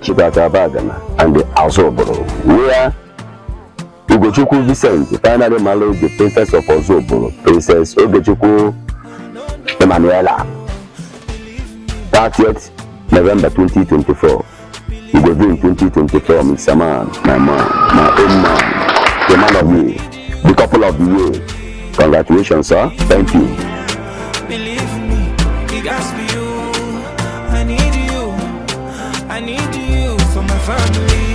Chibata Abagana and the Ozubulu, where Ugochukwu Vincent finally married the Princess of Ozubulu, Princess Ogechukwu Emanuela. 30th November 2024. Ugovin 2024, Mr. Man, my man, my own man, the man of me, the couple of the year. Congratulations, sir. Thank you. Believe me, it has to be you. I need you. I need you for my family.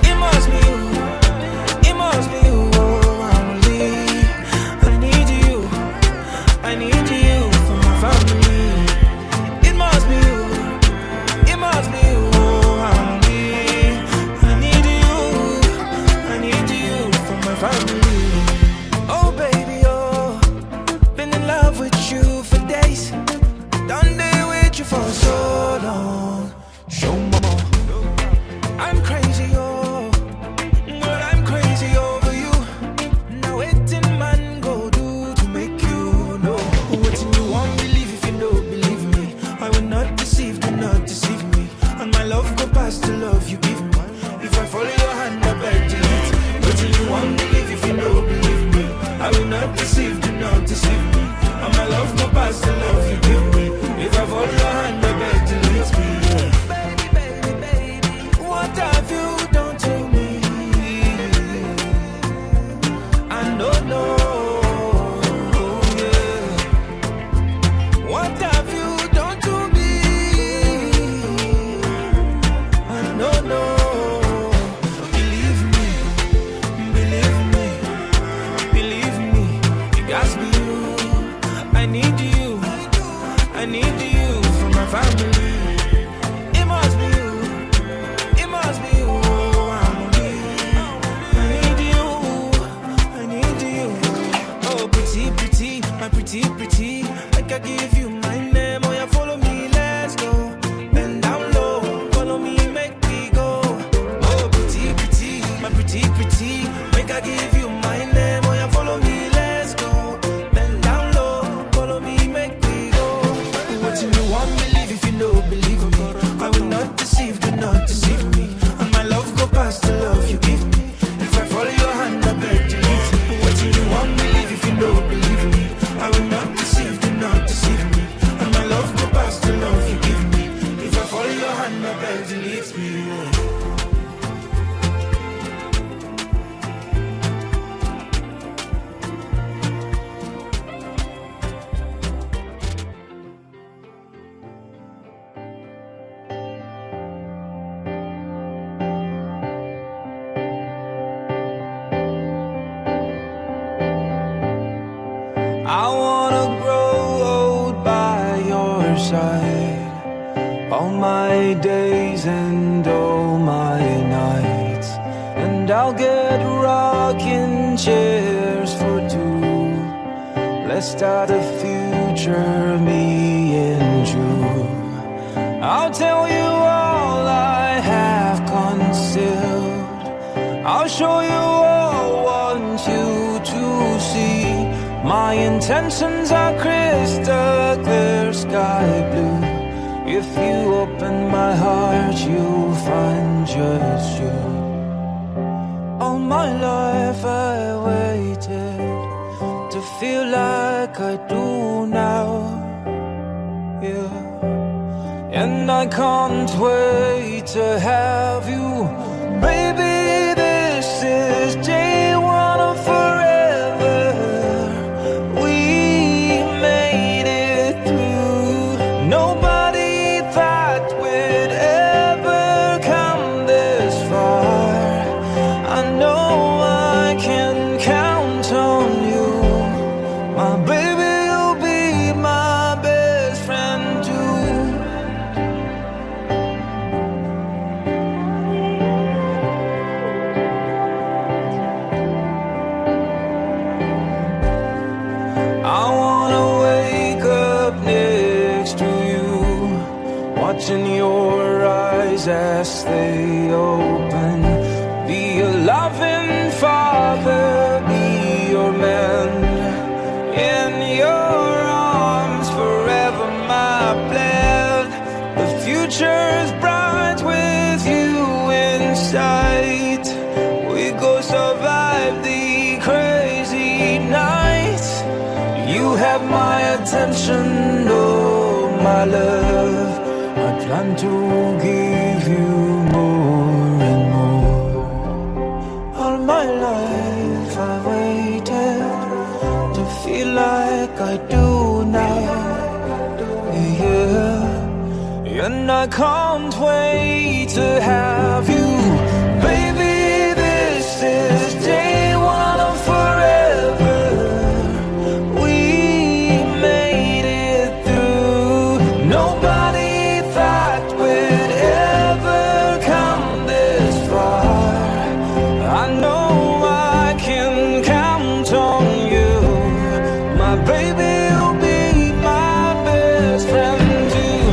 It must be you. It must be you. Oh, only. I need you. I need you for my family. It must be you. It must be you. Oh, only. I need you. I need you for my family. Oh, baby, oh. Been in love with you for days. Done day with you for so long. Show more. I'm crazy, oh, but I'm crazy over you. Now waiting man go do to make you know what you won't believe if you don't believe me. I will not deceive, do not deceive me. And my love go past the love you give me. If I follow your hand, I beg to it. But you won't believe if you don't believe me. I will not deceive, do not deceive me. And my love go past the love you give me. If I follow your hand, I beg to lead me. Baby, baby, baby, what have you done to me? I don't know, yeah. What have you done to me? I don't know. Believe me, believe me, believe me. It got to be you. I need you. I need you for my family. It must be you. It must be you. I need you. I need you. Oh, pretty, pretty, my pretty, pretty. Like I give you my name. Oh, yeah, follow me, let's go. Bend down low, follow me, make me go. Oh, pretty, pretty, my pretty, pretty. Make I give you my name. Oh, yeah, follow me, let's go. Bend down low, follow me, make me go. What you want, believe if you don't believe me. I will not deceive, do not deceive me. And my love go past the love you give me. If I follow your hand, I beg to leave me. What you want, believe if you don't believe me. I will not deceive, do not deceive me. And my love go past the love you give me. If I follow your hand, I beg to leave me. I wanna grow old by your side, all my days and all my nights, and I'll get rocking chairs for two. Let's start a future, me and you. I'll tell you all I have concealed. I'll show you all I want you to see. My intentions are crystal clear, sky blue. If you open my heart, you'll find just you. All my life I waited to feel like I do now, yeah. And I can't wait to have you, baby. This is day one of forever. We made it through. Nobody thought we'd ever come this far. I know I can count on you, my baby. You'll be my best friend too. I wanna wake up next to you, watching your eyes as they open. Be a loving father, be your man. In your arms forever, my plan. The future's bright with attention, oh my love. I plan to give you more and more. All my life I waited to feel like I do now. Yeah, and I can't wait to have you, baby. This is day one of forever. We made it through. Nobody thought we'd ever come this far. I know I can count on you, my baby. You'll be my best friend too.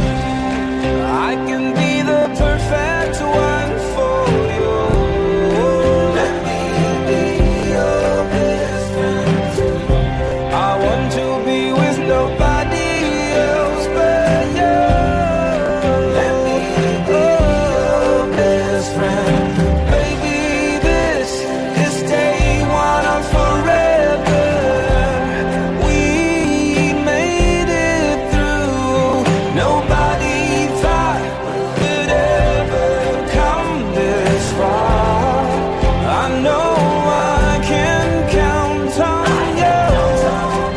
I can be the perfect one for you. Let me be your best friend too. I want to be with nobody else but you. Let me be your best friend, baby. This is day one of forever. We made it through. Nobody thought we'd ever come this far. I know I can count on you.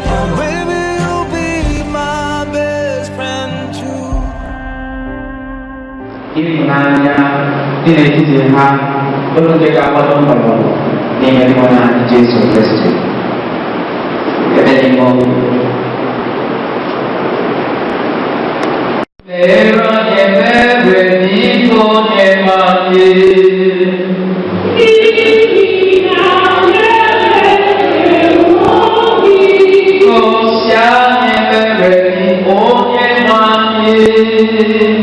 Oh, baby, you'll be my best friend too. Ịhụnanya dị n'etiti ha bụrụ nke ga-agbado mgbọrọgwụ n'ime ịhụnanya Jesu Kristi. Ebe n'ime obi. Lere onye ebere n'ime onye anyị. Gosi anyị ebere gị, onye nwe anyị.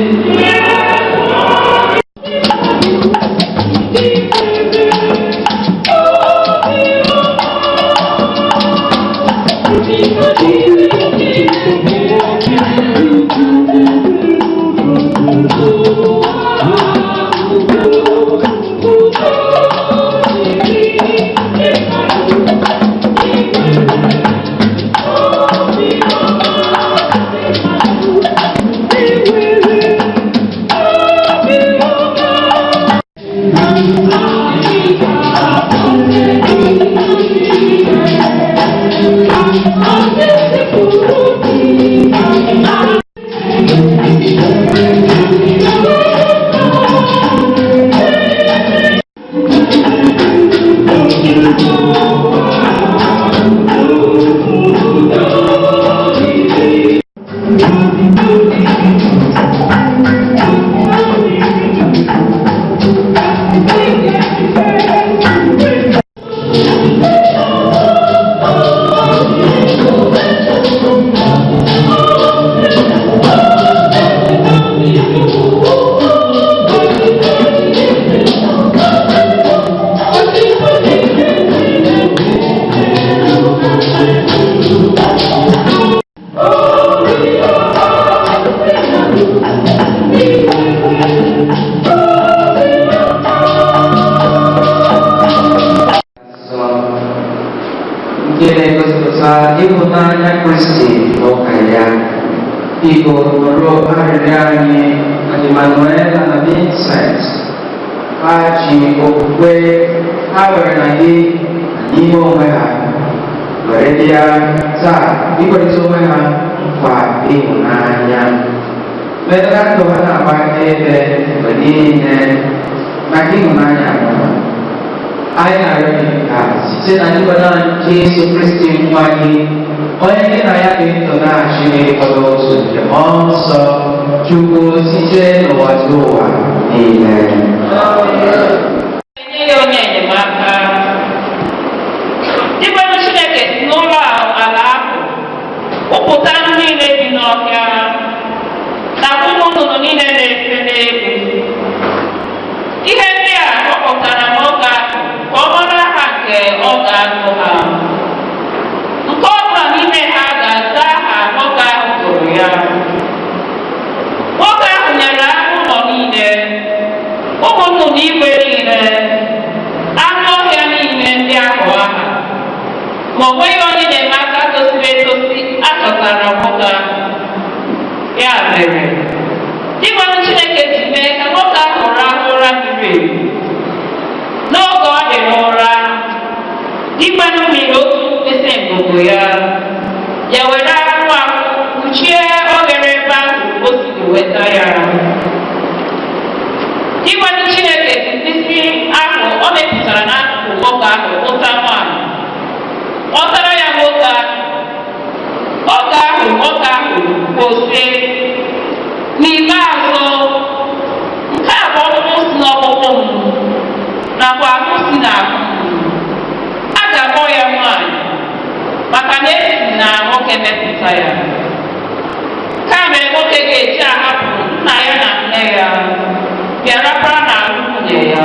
Nke na-egosipụta ịhụnanya Kristi n'ụka ya. Biko nụrụ arịrịọ anyị na Emmanuela na Vincent. Ha ji okwukwe ha nwere na gị na n'ime onwe ha were bịa taa ikwekọrịta onwe ha nkwa ịhụnanya. Metụta ndụ ha na-agba akaebe mgbe niile maka ịhụnanya ha. Anyị na-arịọ gị nke a site na Dinwenụ anyị Jesu Kristi nwa gị, onye gị na ya dị ndụ na-achị n'ịkpọrọ otu nke Mmụọ Nsọ, Chukwu site n'ụwa ruo ụwa niile. Enye ya onye enyemaka. Dinwenụ Chineke si n'ụlọ ala ahụ kpụpụta anụ niile bi n'ọhịa na ụmụ nnụnụ niile na-efe n'elu. Ihe ndị a kpọpụtara n'oge ahụ ka ọ mara aha nke ọ ga-agụ ha. Nke ọ bụla n'ime ha ga-aza aha nwoke ahụ gụrụ ya. Nwoke ahụ nyere anụ ụlọ niile, ụmụ nnụnụ igwe niile, anụ ọhịa niile ndị ahụ aha. Ma o nweghị onye enyemaka tosiri etosi a chọtara nwoke. Dimkpanụ mịrị otu mkpịsị ngụgụ ya, ya were akpụ akpụ kpuchie oghere ebe ahụ o siri weta ya. Dimkpanụ Chineke si mkpịsị ahụ o mepụtara n'akụkụ nwoke ahụ ụta nwaanyị. Ọ tara ya nwoke ahụ. Oge ahụ nwoke ahụ kwụsị. N'ikpeazụ, nke a bụ ọkpụkpụ si n'ọkpụkpụ m nakwa ahụ si n'ahụ m. A ga-akpọ ya nwaanyị maka na esi na nwoke mepụta ya. Nke a mere nwoke ga-eji ahapụ nna ya na nne ya bịa rapara n'ahụ nwunye ya,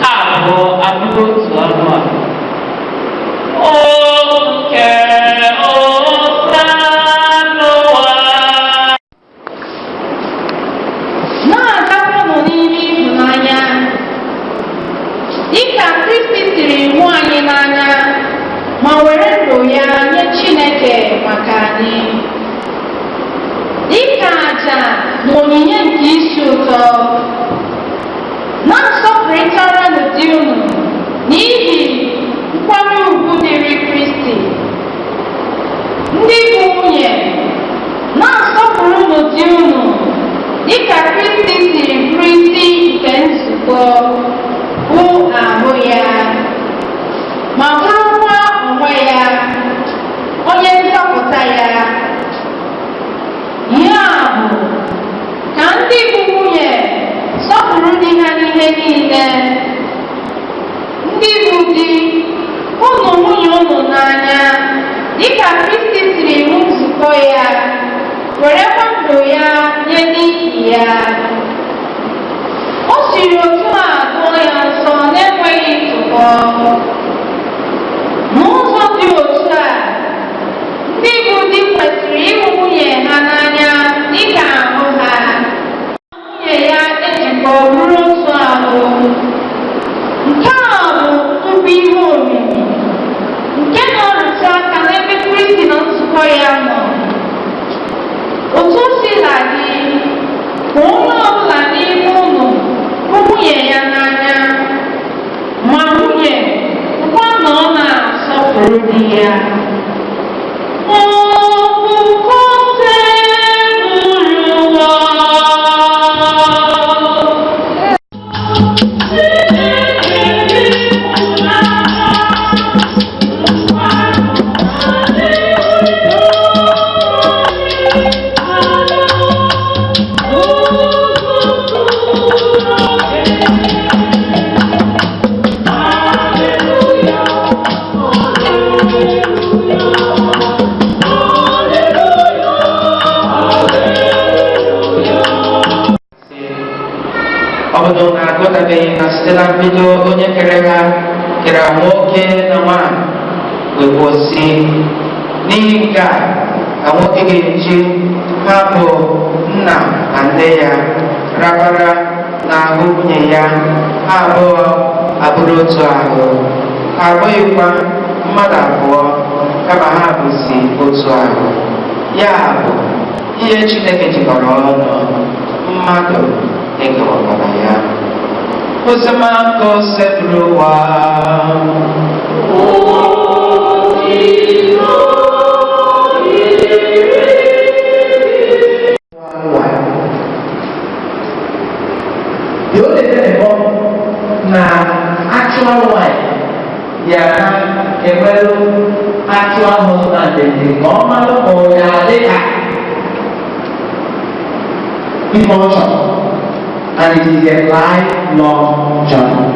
ha abụọ abụrụ otu anụ ahụ. Oke ụsa n'ụwa. Na-agakwanụ n'ime ịhụnanya dịka Kristi siri hụ anyị n'anya ma were ndụ ya nye Chineke maka anyị dịka àjà na onyinye nke isi ụtọ. Na-asọpụrịtaranụ di unu n'ihi nkwanye ugwu dịrị Kristi. Ndị bụ nwunye, na-asọpụrụnụ di unu dịka Kristi siri bụrụ isi nke nzukọ, bụ ahụ ya, ma bụrụkwa onwe ya onye nzọpụta ya. Ya bụ, ka ndị bụ nwunye sọpụrụ di ha n'ihe niile. Ndị bụ di, hụnụ nwunye unu n'anya dịka Kristi siri hụ nzukọ ya, werekwa ndụ ya nye n'ihi ya. O siri otu a doo ya nsọ n'enweghị ntụpọ. N'ụzọ dị otu a, ndị bụ di kwesịrị ịhụ nwunye ha n'anya dịka ahụ ha. Nwunye ya ejikọ bụrụ otu ahụ. Nke a bụ nnukwu ihe omimi nke na-arụtụ aka n'ebe Kristi na nzukọ ya nọ. Otu o sila dị, ka onye ọbụla n'ime unu hụ nwunye ya n'anya, ma nwunye hụkwa na ọ na-asọpụrụ di ya. Okpukpe ụwa. Ọ bụ na agụtabeghị na site na mbido onye kere ha kere ha nwoke na nwanyị, wee kwụsị? N'ihi nke a ka nwoke ga-eji hapụ nna na nne ya, rapara n'ahụ nwunye ya, ha abụọ abụrụ otu ahụ. Ha abụghịkwa mmadụ abụọ, kama ha bụzi otu ahụ. Ya bụ, ihe Chineke jikọrọ ọnụ, mmadụ ekewakwala ya. Oziọma nke Osebụrụwa. One. The only thing bụ na actual wife ya na enwelu actual husband dị ka ọ malụ ma ọ ya adị ka ife ọ chọrọ, and it is a lifelong journey.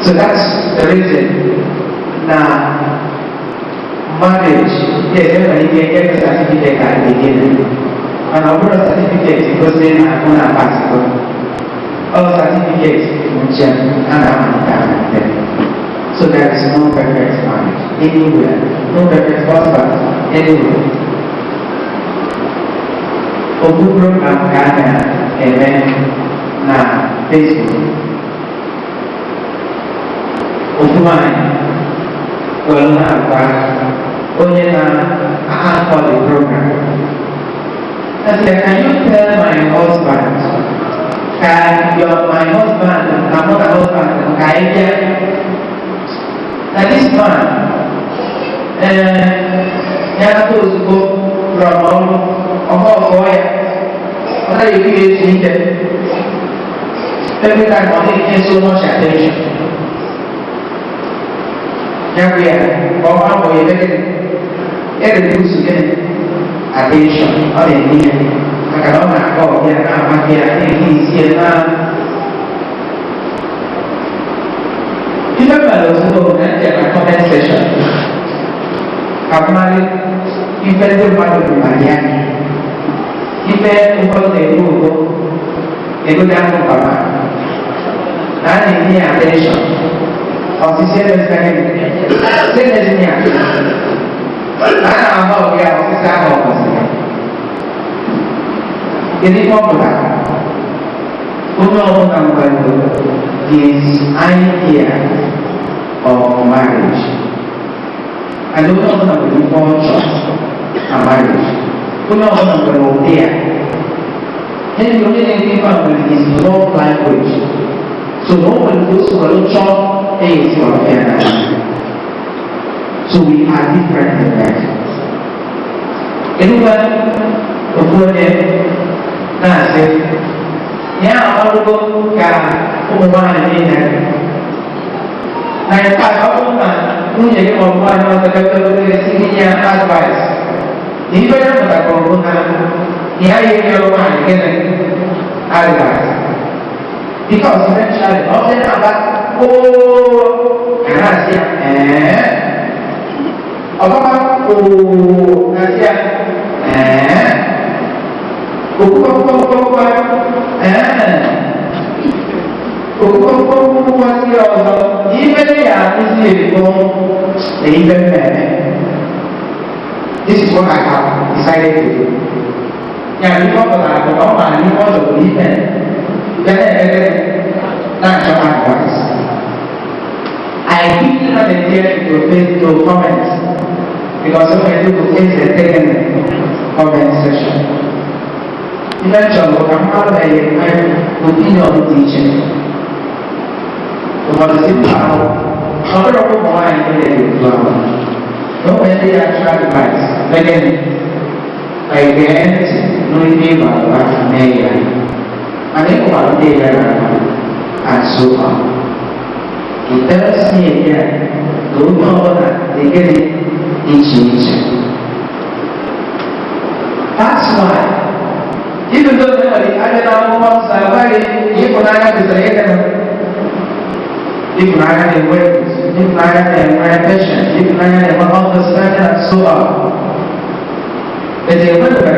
So that's the reason na marriage, yes, enwere ike get certificate at the beginning, mana ọ bụrụ certificate gosi na ahụ na pasịgo ọ, certificate njem a na-amalite amalite. So there is no perfect marriage anywhere, no perfect husband anywhere. Ofu program ka a na-eme na Facebook, ofu nwanyị were na-agwa onye na-akọ the program. I said, "Can you tell my husband, ka your my husband, na mụ na husband m Ka anyị bịa na this man, ya nata ozugbo rọrọ ọrụ ọha ọgọ ya, ọ naghị ekwu ya ezu ike. Every time ọ na-enye so much attention. Ya bụ ya ka ọ ma ya ebe gịnị ereduce gịnị attention ọ na-enye ya, maka na ọ na-akọ ọbịa na-amaghị ya na-ehi isi ya na ife mere. Ozugbo na ndị na comment section ka mmadụ ife ndị mmadụ bụ na ya ife ụfọdụ na-ekwu ugbo ego ahụ papa na a na-enye ya attention ọsịsị emezina gịnị emezina ya na a na-ahụ ọbịa ọsịsị ahụ ọkwụsị. Kedu ife ọ pụtara? Onye ọbụla nwere his idea of marriage, and onye ọbụla nwere ife ọ chọrọ na marriage. Onye ọbụla nwere ụdị ya. Maybe onye na-ekwu ife a nwere his love language, so na o nwere ka o si were chọọ esi ọbịa na. So we are different in that. Kedụkwa ofu onye na-asị ya ọrụgo ka ụmụ nwaanyị niile na in fact, ọ bụrụ na nwunye gị maọbụ nwaanyị ọzọ bịakwutere esi inye ya advice na ife ya pụtakọrọ bụ na ya ya enyere nwaanyị gịnị advice, because eventually ọ bịa na-aba oo ka na-asị ya ee ọbaba oo na-asị ya ee okwukọkwukọkwukwa ee okwukọkwukwukwa si ọzọ ife dị ya akụzi ego na ife mmemme. This is what I have decided to do. Ya bụ ife ọ pụtara bụ na ọ maara ife ọ chọrọ ime ya na-eme na-achọ advice. I quickly not adhere to face to comments because so many people face a taken comment section. Ife m chọrọ ka mmadụ na-enwe opinion dị iche. Ụfọdụ si mba ahụ ọ bụrụ ụmụ nwaanyị niile dị otu ahụ na o nwere ndị ya achọ advice megịnị ma ị gee ntị n'ihe ịba ụba mee ya, mana ịkụkwara ndị ya na and so on. It tells me again na onye ọbụla dị gịnị iche iche. That's why even though they nwere abịa n'akwụkwọ nsọ agwaghị ịhụnanya kwesịrị ịdị ịhụnanya na-enwe ịhụnanya na-enwe patience, ịhụnanya na-enwe understanding and so on. But enwebere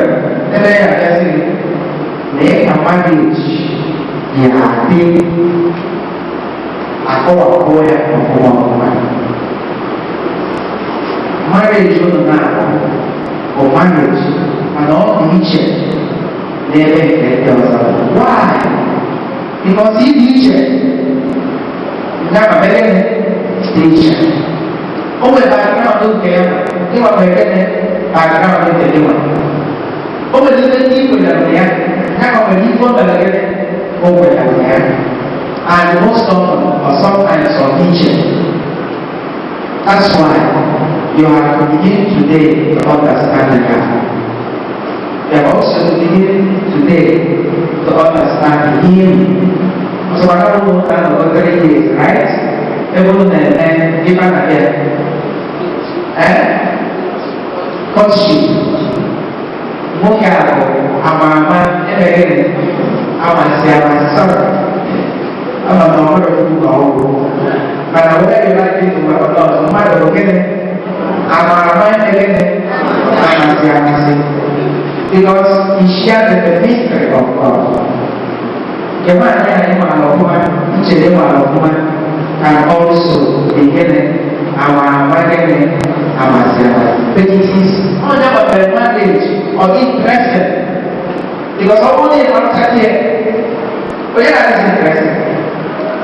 ebe ya abịasị na ịka marriage ya adị akọwapụ ya ọfụma ọfụma. Marriage unu na-akpọ bụ marriage, mana ọ dị iche n'ebe nke ndị ọzọ. Why? Because ịdị iche nke a mere dị iche. O nwere background nke ya, ịnwa nwere gịnị background nke gị nwa. O nwere ife ndị i kwenyere na ya, ya nwere ife o mere gịnị o kwenyere na ya. And most often, or sometimes, ọ dị iche. That's why you have to begin today to understand God. You have also to begin today to understand Him. So I don't know that about 3 years, right? Ebe unu na-eme ife a na-abịa. Eh? Courtship. Nwoke a bụ ama ama emeghere amasị amasị, sorry. Ama na ọ bụrụ chukwu ka ọ bụ. Mana whether you like it or not, mmadụ bụ gịnị? Ama ama emeghere amasị amasị. Because he shared the mystery of God. Nke nwaanyị anyị maara ọfụma, ichere maara ọfụma, can also be gịnị ama ama gịnị amasị amasị. But it is onye gbasara marriage or interested. Because ọ bụrụ na ị mataghị ya, onye na-adịghị interested.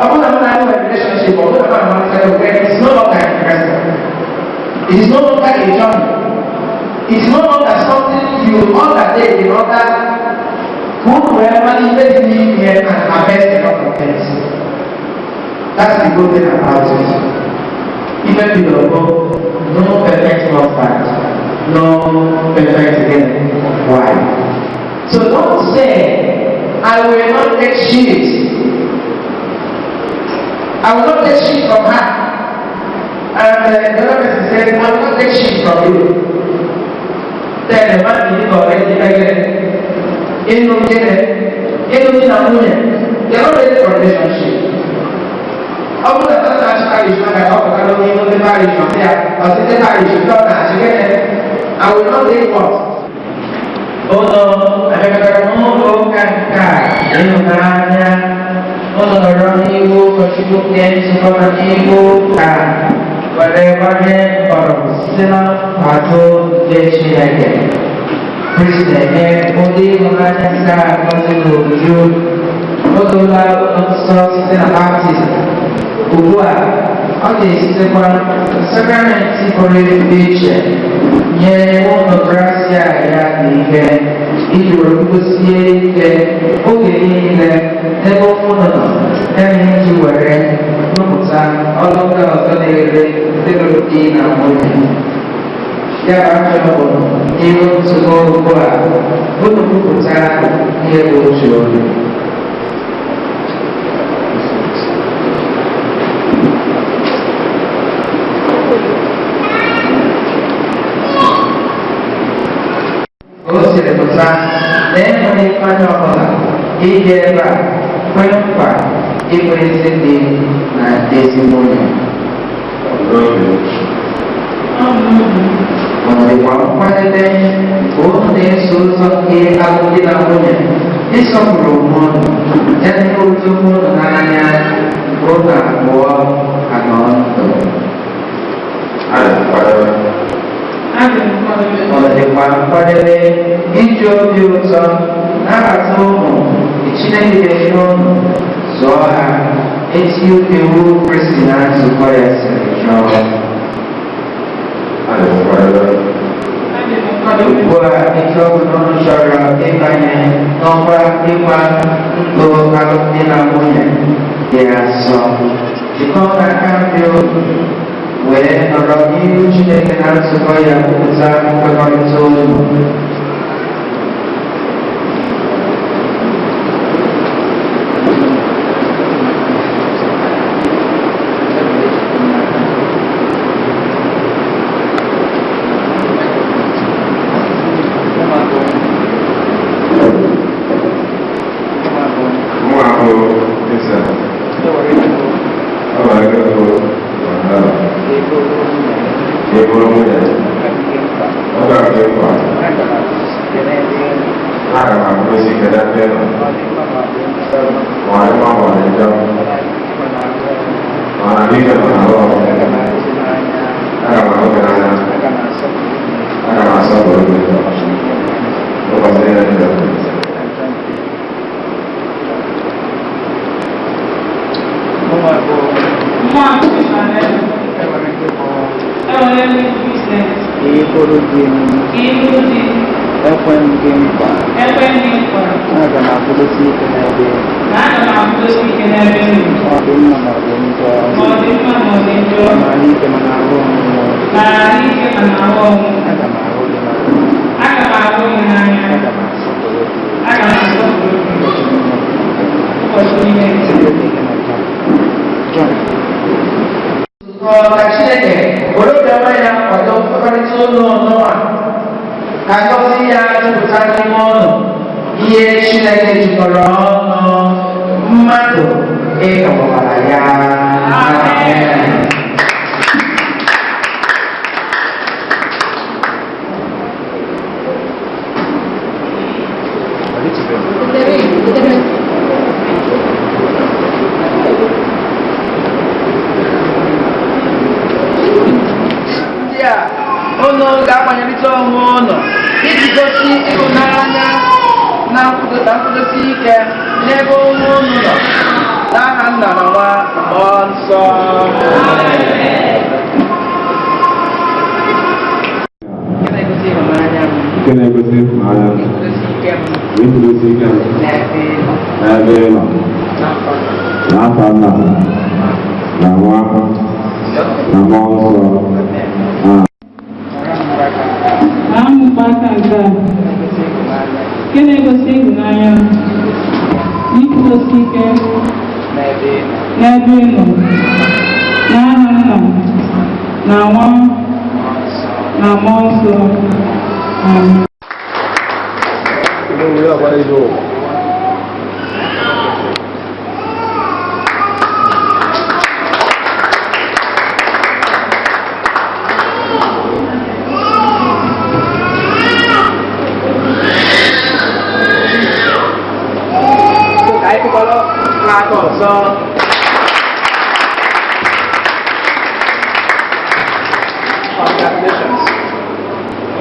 Ọ bụrụ na m na-enwe relationship, ọ bụrụ na m amataghị, then it's no longer interested. It is no longer a journey. It is no longer something you undertake in order ka unu wee mara ife dị n'ime and harvest a lot of things. That's the good thing about it. Even though no perfect husband, no perfect wife. So don't say, I will not take shit. I will not take shit from her. And the other person says, I will not take shit from you. Then the man is already pregnant. In they are not ready for relationship. I would have done that marriage when I the marriage from there. I will not take what? Oh no, I Ugbu a, ọ ga-esitekwa sakramenti pụrụ iche nye ụlọ grasia ya na ihe iji were kwudosie ike oge niile n'ebe ụlọ nọ ya na iji were rụpụta ọrụ ndị ọzọ na-ere ndị lụrụ di na nwunye. Ya bụ ajọ bụ n'ihu nzukọ ugbu a, unu kwupụta ihe bụ uche unu. O siri pụta na enweghị mmanya ọbụla ịbịa ebe a kwee nkwa ịbụ ezi di na ezi nwunye. Ọ dịkwa nkwadebe ka unu na-eso ụzọ nke alụmdi na nwunye ịsọpụrụ onwe unu ya na ịhụrịta onwe unu n'anya nke unu abụọ ka nọ ndụ. Ọ dịkwa nkwadebe iji obi ụtọ nabata ụmụ Chineke ga-enye unu zụọ ha eti iwu Kristi na nzukọ ya siri chọọ. Ugbu a ike ọbụla unu chọrọ ịbanye n'ọkwa ịgba ndụ alụmdi na nwunye dị asọ, jikọọ aka nri unu wee nọrọ n'ihu Chineke na nzukọ ya kwupụta nkwekọrịta unu. Ka Chineke were obiọma ya kwado nkwekọrịta ụlọ n'ụwa ka ngọzi ya jupụta n'ime ụlọ ihe Chineke jikọrọ ọnụ mmadụ ịkọwara ya. Amen. Unu ga-agbanyerịta onwe unu iji gosi ịhụnanya na nkwudosi ike n'ebe onwe unu nọ n'aha Nna na Nwa Mmụọ Nsọ. Nke na-egosi ịhụnanya m, nkwudosi ike m n'ebe ị nọ, n'ebe ị nọ, n'afọ n'afọ nna Na Nwa, na Mmụọ Nsọ. Na mgbaaka nke a, nke na-egosi ịhụnanya na iguzosi ike n'ebe ị nọ, n'aha Nna na Nwa na Mmụọ Nsọ. Amen. Ka anyị kụkọrọ n'aka ọzọ. Congratulations.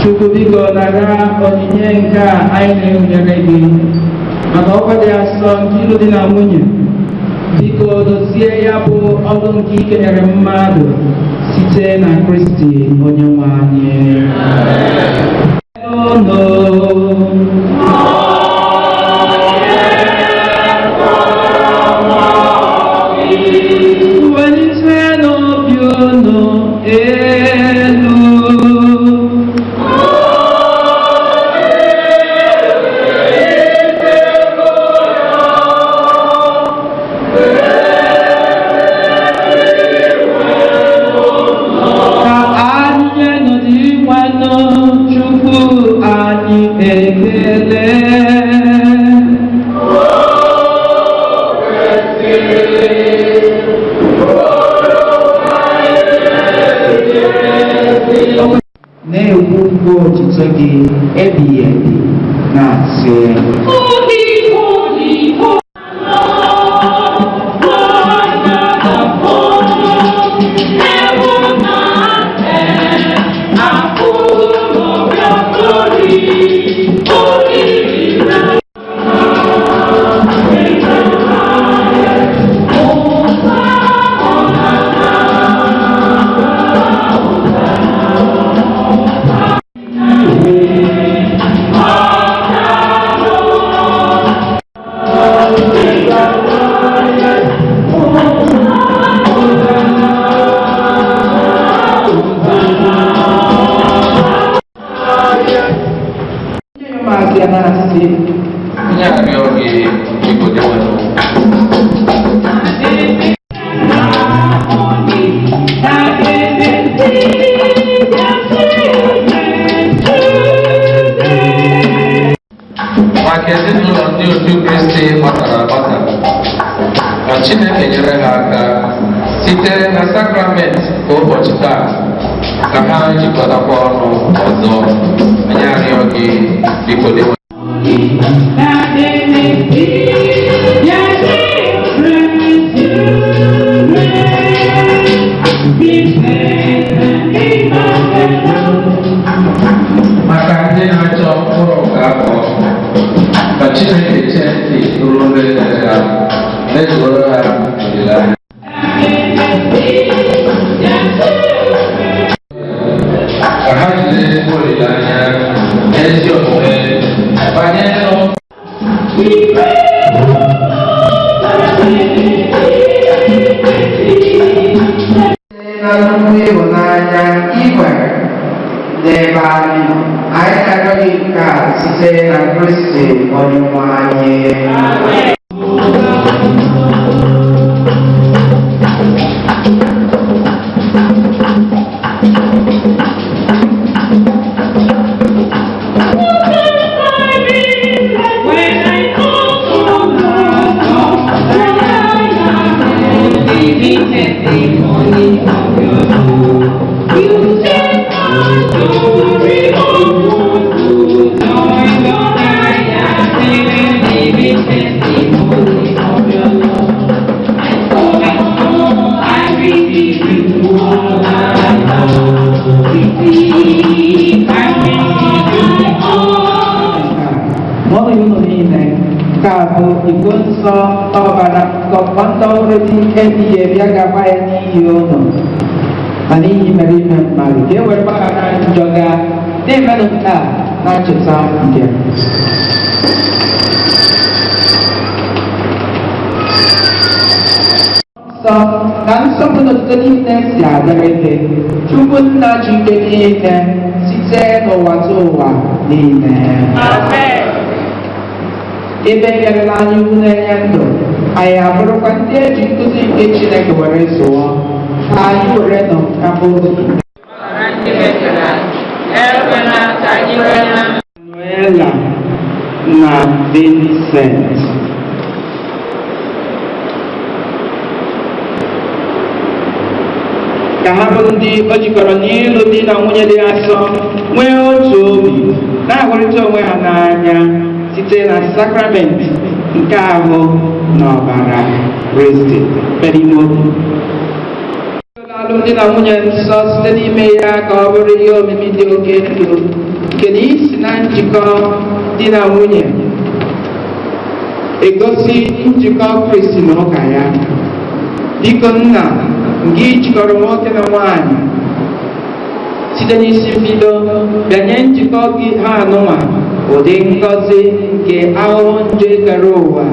Chukwu biko nara onyinye nke a anyị na-ewunyere gị maka ọkwa dị asọ nke ịlụ di na nwunye. Biko dozie ya bụ ọrụ nke i kenyere mmadụ site na Kristi onye nwe anyị. Unu. Welite n'obi unu elu. Ka anyị nọdịkwanụ Chukwu anyị ekele. Na-ekwu ukwu otuto gị ebighị ebi na-asị. Maazị ya na-asị. Anyị arịọ gị biko Dinwenụ. Maka ezinụlọ ndị otu Kristi gbatara agbata, ka Chineke nyere ha aka site na sakramenti nke ụbọchị taa ka ha jikọtakwa ọnụ ọzọ. Anyị arịọ gị biko Dinwenụ. Maka ndị na-achọ mkpụrụ nke afọ, ka Chineke chee ntị nụrụ olu ekpere ha, mezuoro ha olileanya. Ka ha jiri ezigbo olileanya na ezi omume banye n'ụlọ. Na nnukwu ịhụnanya ị nwere n'ebe anyị nọ, anyị na-arịọ gị nke a site na Kristi onye nwe anyị. When I testimony of your love. You set my story on to join your I am a living testimony of your love. And so I know I receive you all I know. Receive, I receive you all. Mmadụ unu niile nke a bụ iko nsọ ọbara nke ọhụrụ dị ebighị ebi a ga-agba ya n'ihi unu ma n'ihi mere ime mmadụ ka e were gbaghara njọ gaa na-emenụ nke a na ncheta nke m. Nsọ ka nsọpụrụ n'otuto niile si adịrị gị, Chukwu nna ji ike niile site n'ụwa tụ ụwa niile. Ebe nyerela anyị iwu na-enye ndụ, anyị abụrụkwa ndị eji nkuzi nke Chineke were zụọ, ka anyị were nụ ka bụ Manuela na Vincent. Ka ha bụrụ ndị o jikọrọ n'ịlụ di na nwunye dị asọ, nwee otu obi, na-ahụrịta onwe ha n'anya site na sakramenti nke ahụ na ọbara Kristi. Kpere ime obi. Alụmdi na nwunye nsọ site n'ime ya ka ọ bụrụ ihe omimi dị oke elu nke na isi na njikọ di na nwunye egosi njikọ Kristi na ụka ya. Biko nna, nke i jikọrọ nwoke na nwaanyị site n'isi mbido bịanye njikọ gị ha anụnwa ụdị ngọzi nke ahụhụ nje kere ụwa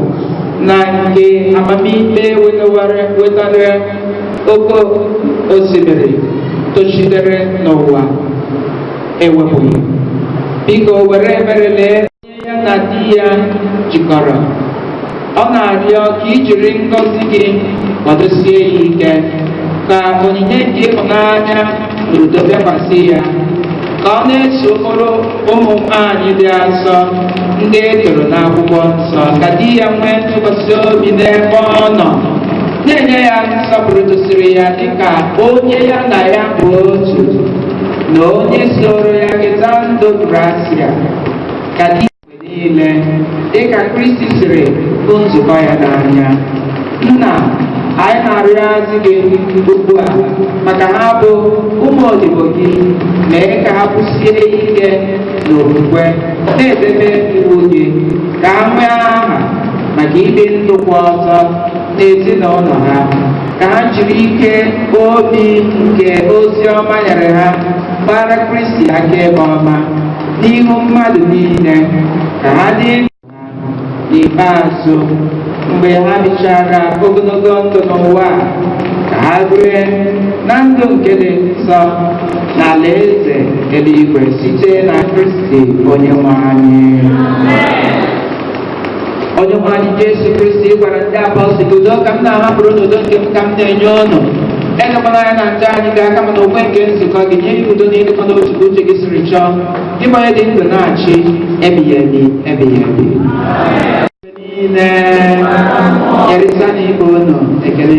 na nke amamikpe wetara oke osimiri tochitere n'ụwa ewepụghị. Biko were ebere lee onye ya na di ya jikọrọ. Ọ na-arịọ ka i jiri ngọzi gị kwadosie ya ike, ka onyinye nke ịhụnanya na udo bịakwasị ya, ka ọ na-eso ụkpụrụ ụmụ nwaanyị dị asọ ndị e toro n'akwụkwọ nsọ, ka di ya nwee ntụkwasị obi n'ebe ọ nọ, na-enye ya nsọpụrụ tosiri ya dịka onye ya na ya bụ otu na onye soro ya keta ndụ grasia, ka di mgbe niile dịka Kristi siri hụ nzukọ ya n'anya. Nna, anyị na-arịọzi gị ugbu a maka ha bụ ụmụ odibo gị, mee ka ha kwụsie ike n'okwukwe, na-edebe iwu gị, ka ha nwee aha maka ibi ndụ kwụ ọtọ n'ezinụlọ ha, ka ha jiri ike obi nke ozi ọma nyere ha gbara Kristi akaebe ọma n'ihu mmadụ niile, ka ha dị ndụ ha n'ikpeazụ mgbe ha bichara ogologo ndụ n'ụwa a, ka ha rue na ndụ nke dị nsọ na alaeze eluigwe site na Kristi onye nwe anyị. Onye nwe anyị Jesu Kristi gwara ndị apọstụl, udo ka m na-ahapụrụ n'udo nke m ka m na-enye unu. Elekwana anya na njọ anyị ga-aka mana okwe nke nzukọ gị, nye ya udo na ịdịkọ n'otu ka uche gị siri chọọ, gị bụ onye dị ndụ na-achị ebighị ebi ebighị ebi. Niile nyerịta na ibe unu ekele.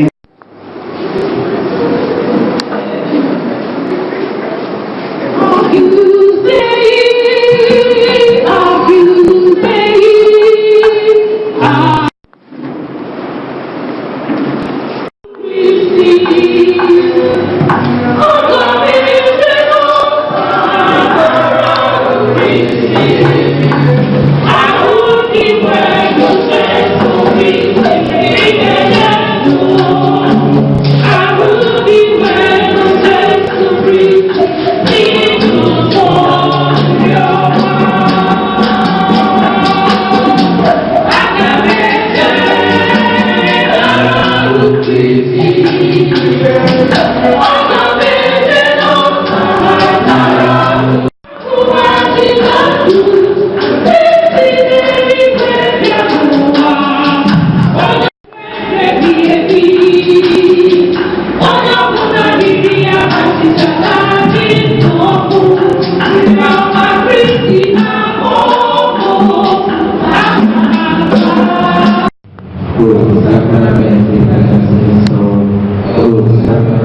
O sacramento kachasị nsọ, o sacramento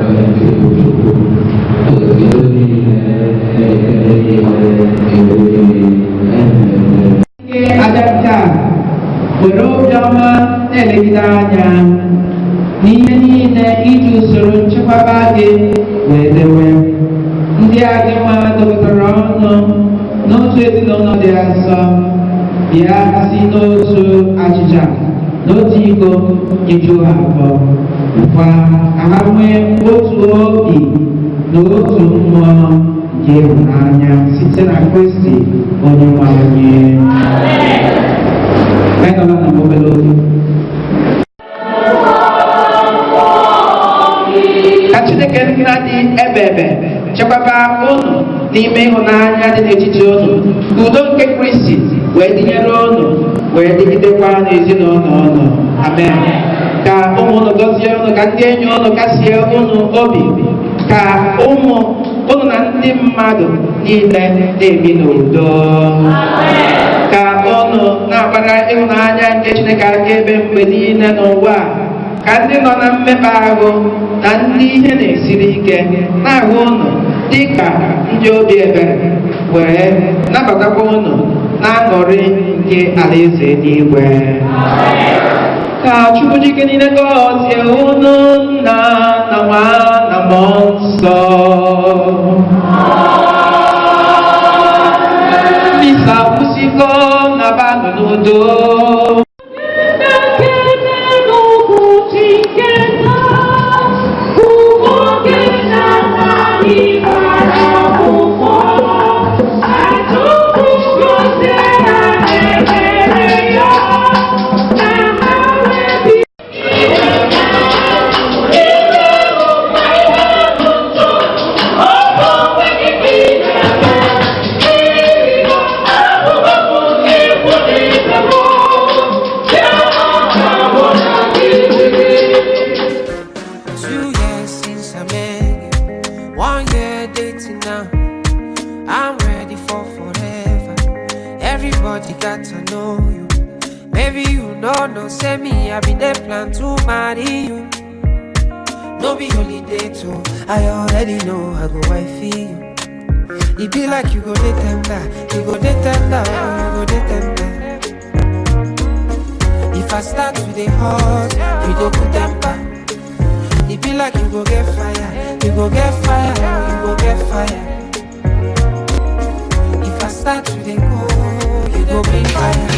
iji usoro nchekwaba gị wee dewe ndị a gị nwa dọkọtara ọnụ n'otu ezinụlọ dị asọ bịa si n'otu achịcha n'otu iko nyejuo ha afọ kwa ka ha nwee otu obi na otu mmụọ nke ịhụnanya site na Kristi onye nwe anyị. Anyị nọrọ na obere oge. Ka Chineke nna dị ebe ebe chekwaba unu n'ime ịhụnanya dị n'etiti unu, ka udo nke Kristi wee dịnyere unu wee dịgidekwa n'ezinụlọ unu. Amen. Ka ụmụ unu gọzie unu, ka ndị enyi unu kasie unu obi, ka ụmụ unu na ndị mmadụ niile na-ebi n'udo. Ka unu na-agbara ịhụnanya nke Chineke akaebe mgbe niile n'ụwa a, ka ndị nọ na mmekpa ahụ na ndị ihe na-esiri ike na-ahụ unu dị ka ndị obi ebere wee nabatakwa unu na-aṅụrị nke alaeze eluigwe. Ka Chukwu jike niile gọzie unu, nna na nwa na mmụọ nsọ. Misa kwụsịgo na banụ n'udo. 2 years since I met you, 1 year dating now. I'm ready for forever. Everybody got to know you. Maybe you know, no, say me, I been there plan to marry you. No be holiday too. I already know I go wifey you. It be like you go dey tender, you go dey tender, you go dey tender. If I start to dey hot, you go put temper. It be like you go get fire, you go get fire, you go get fire. If I start to dey go, you go bring fire.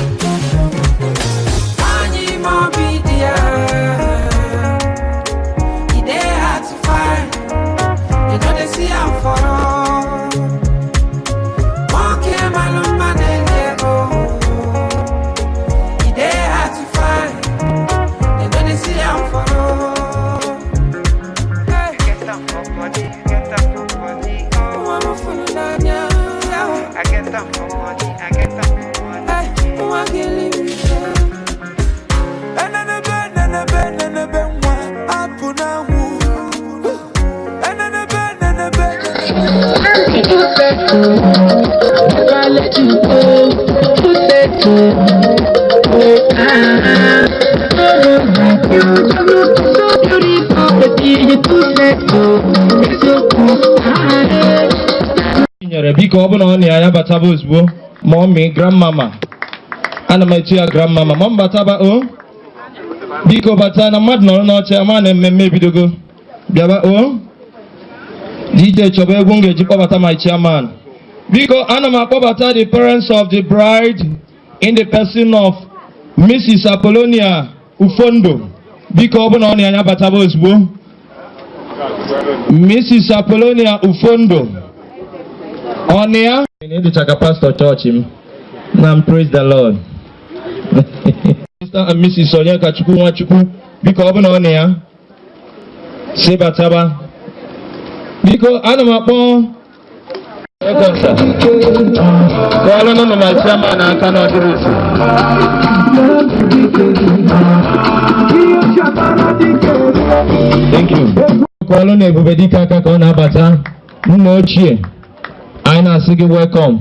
Anyi mo be there. It dey hard to find. You know they see am for road. Nwoke malụ mma na-enye ego. It dey hard to find. You know they see am for road. Hey. Get up for body, get up for body, oh. Nwa m fụrụ n'anya. I get up for body, I get up for body. Hey, nwa gịnị bụ Enenebe, nenebe, nenebe nwa, apụ n'anwụ. Enenebe, nenebe, nenebe. Nyere biko ọ bụ na ọ na ya bataba ozugbo mummy, grandmama, ana m etu ya grandmama ma m bataba o biko bata na mmadụ nọrọ n'oche ama na mmemme ebidogo bịaba o DJ chọba egwu m ga-eji kpọbata my chairman. Biko ana m akpọbata the parents of the bride in the person of Mrs. Apollonia Ufondo. Biko ọ bụ na ọ na ya bataba ozugbo Mrs. Apollonia Ufondo ọ na ya ịdịcha ka pastọ chọọchị m na m. Praise the Lord. Mr. and Mrs. Onyekachukwu Nwachukwu, biko ọ bụ na ọ na ya si bataba. Biko ana m akpọ kọọlụ nụ ma chairman aka n'ọdịrịsị. Thank you. Kọọlụ na ebube dike aka ka ọ na-abata. Nna ochie anyị na-asị gị welcome.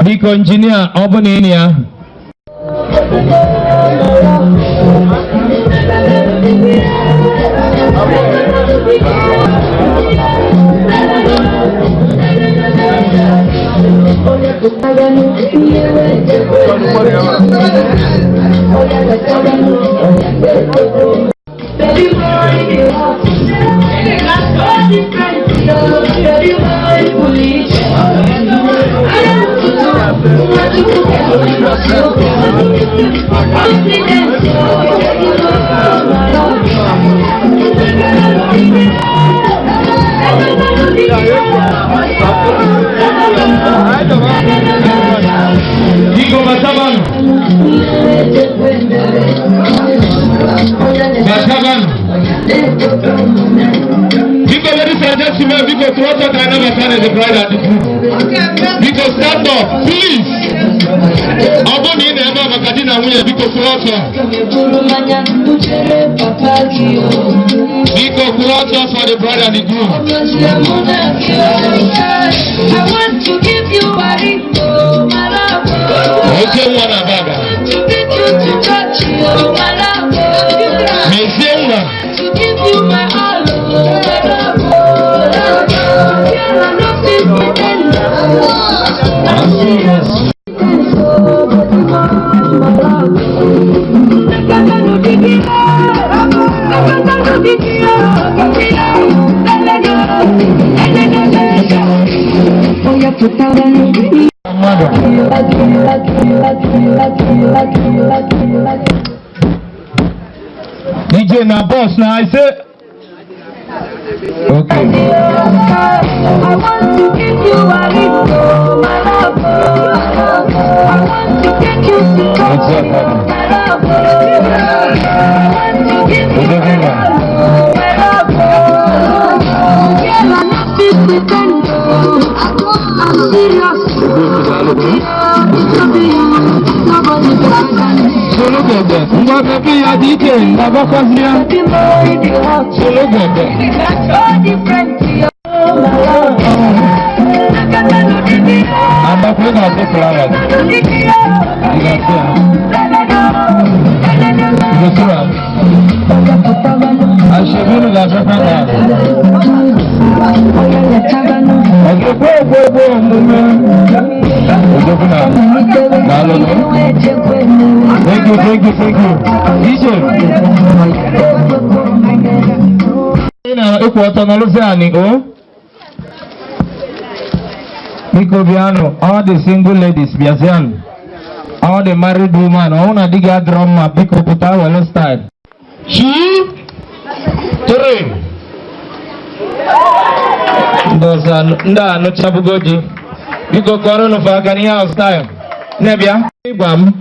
Biko injinia ọ bụ na ị na ya. Biko batabanụ. Batabanụ. Biko, ladies and gentlemen, biko tụọ ọtọ ka anabata na the bride and the groom. Biko stand up, please. Ọ bụrụ na ị na-ebe a maka di na nwunye, biko kwụrụ ọtọ. Biko kwụrụ ọtọ for the bride and the groom. I want to give you a ring, oh my love. Oke nwa na baba. To take you to church, oh my love. Mezie nwa. To give you my all, oh my love. Girl, I no fit pretend. I'm serious. Mmadụ. DJ na boss na I say. Okay. I want to give you a ring, oh my love. I want to take you to church, oh my love. I want to give you my all, oh my love. Girl, I no fit pretend. I'm serious. It's not you, nobody better than me. Sologede, ngwa bebi ya dị ike na-agbakwazi ya. Baby boy, the hot. Sologede. So different, oh my love. Agbakwa ị ga-asị flower. Ị ga-asị ya. Ị ga-asị ya. Ashebi unu ga-asịkwa ka. Ọ ga-ekwe ekwe ekwe omume. Odogwu na daalụ. Thank you, thank you, thank you. DJ. Ị na-ekwu ọtọ n'ọlụzi anyị, o? Biko bịanụ, all the single ladies bịazianụ. All the married women, ọ na di gị adịrọ mma, biko pụta welu style. 2, 3. Ndị ọzọ ndị a anụchabugo di. Biko kọrọ nụ fa aka n'ihe ahụ style. Nne bịa. Ịgwa m.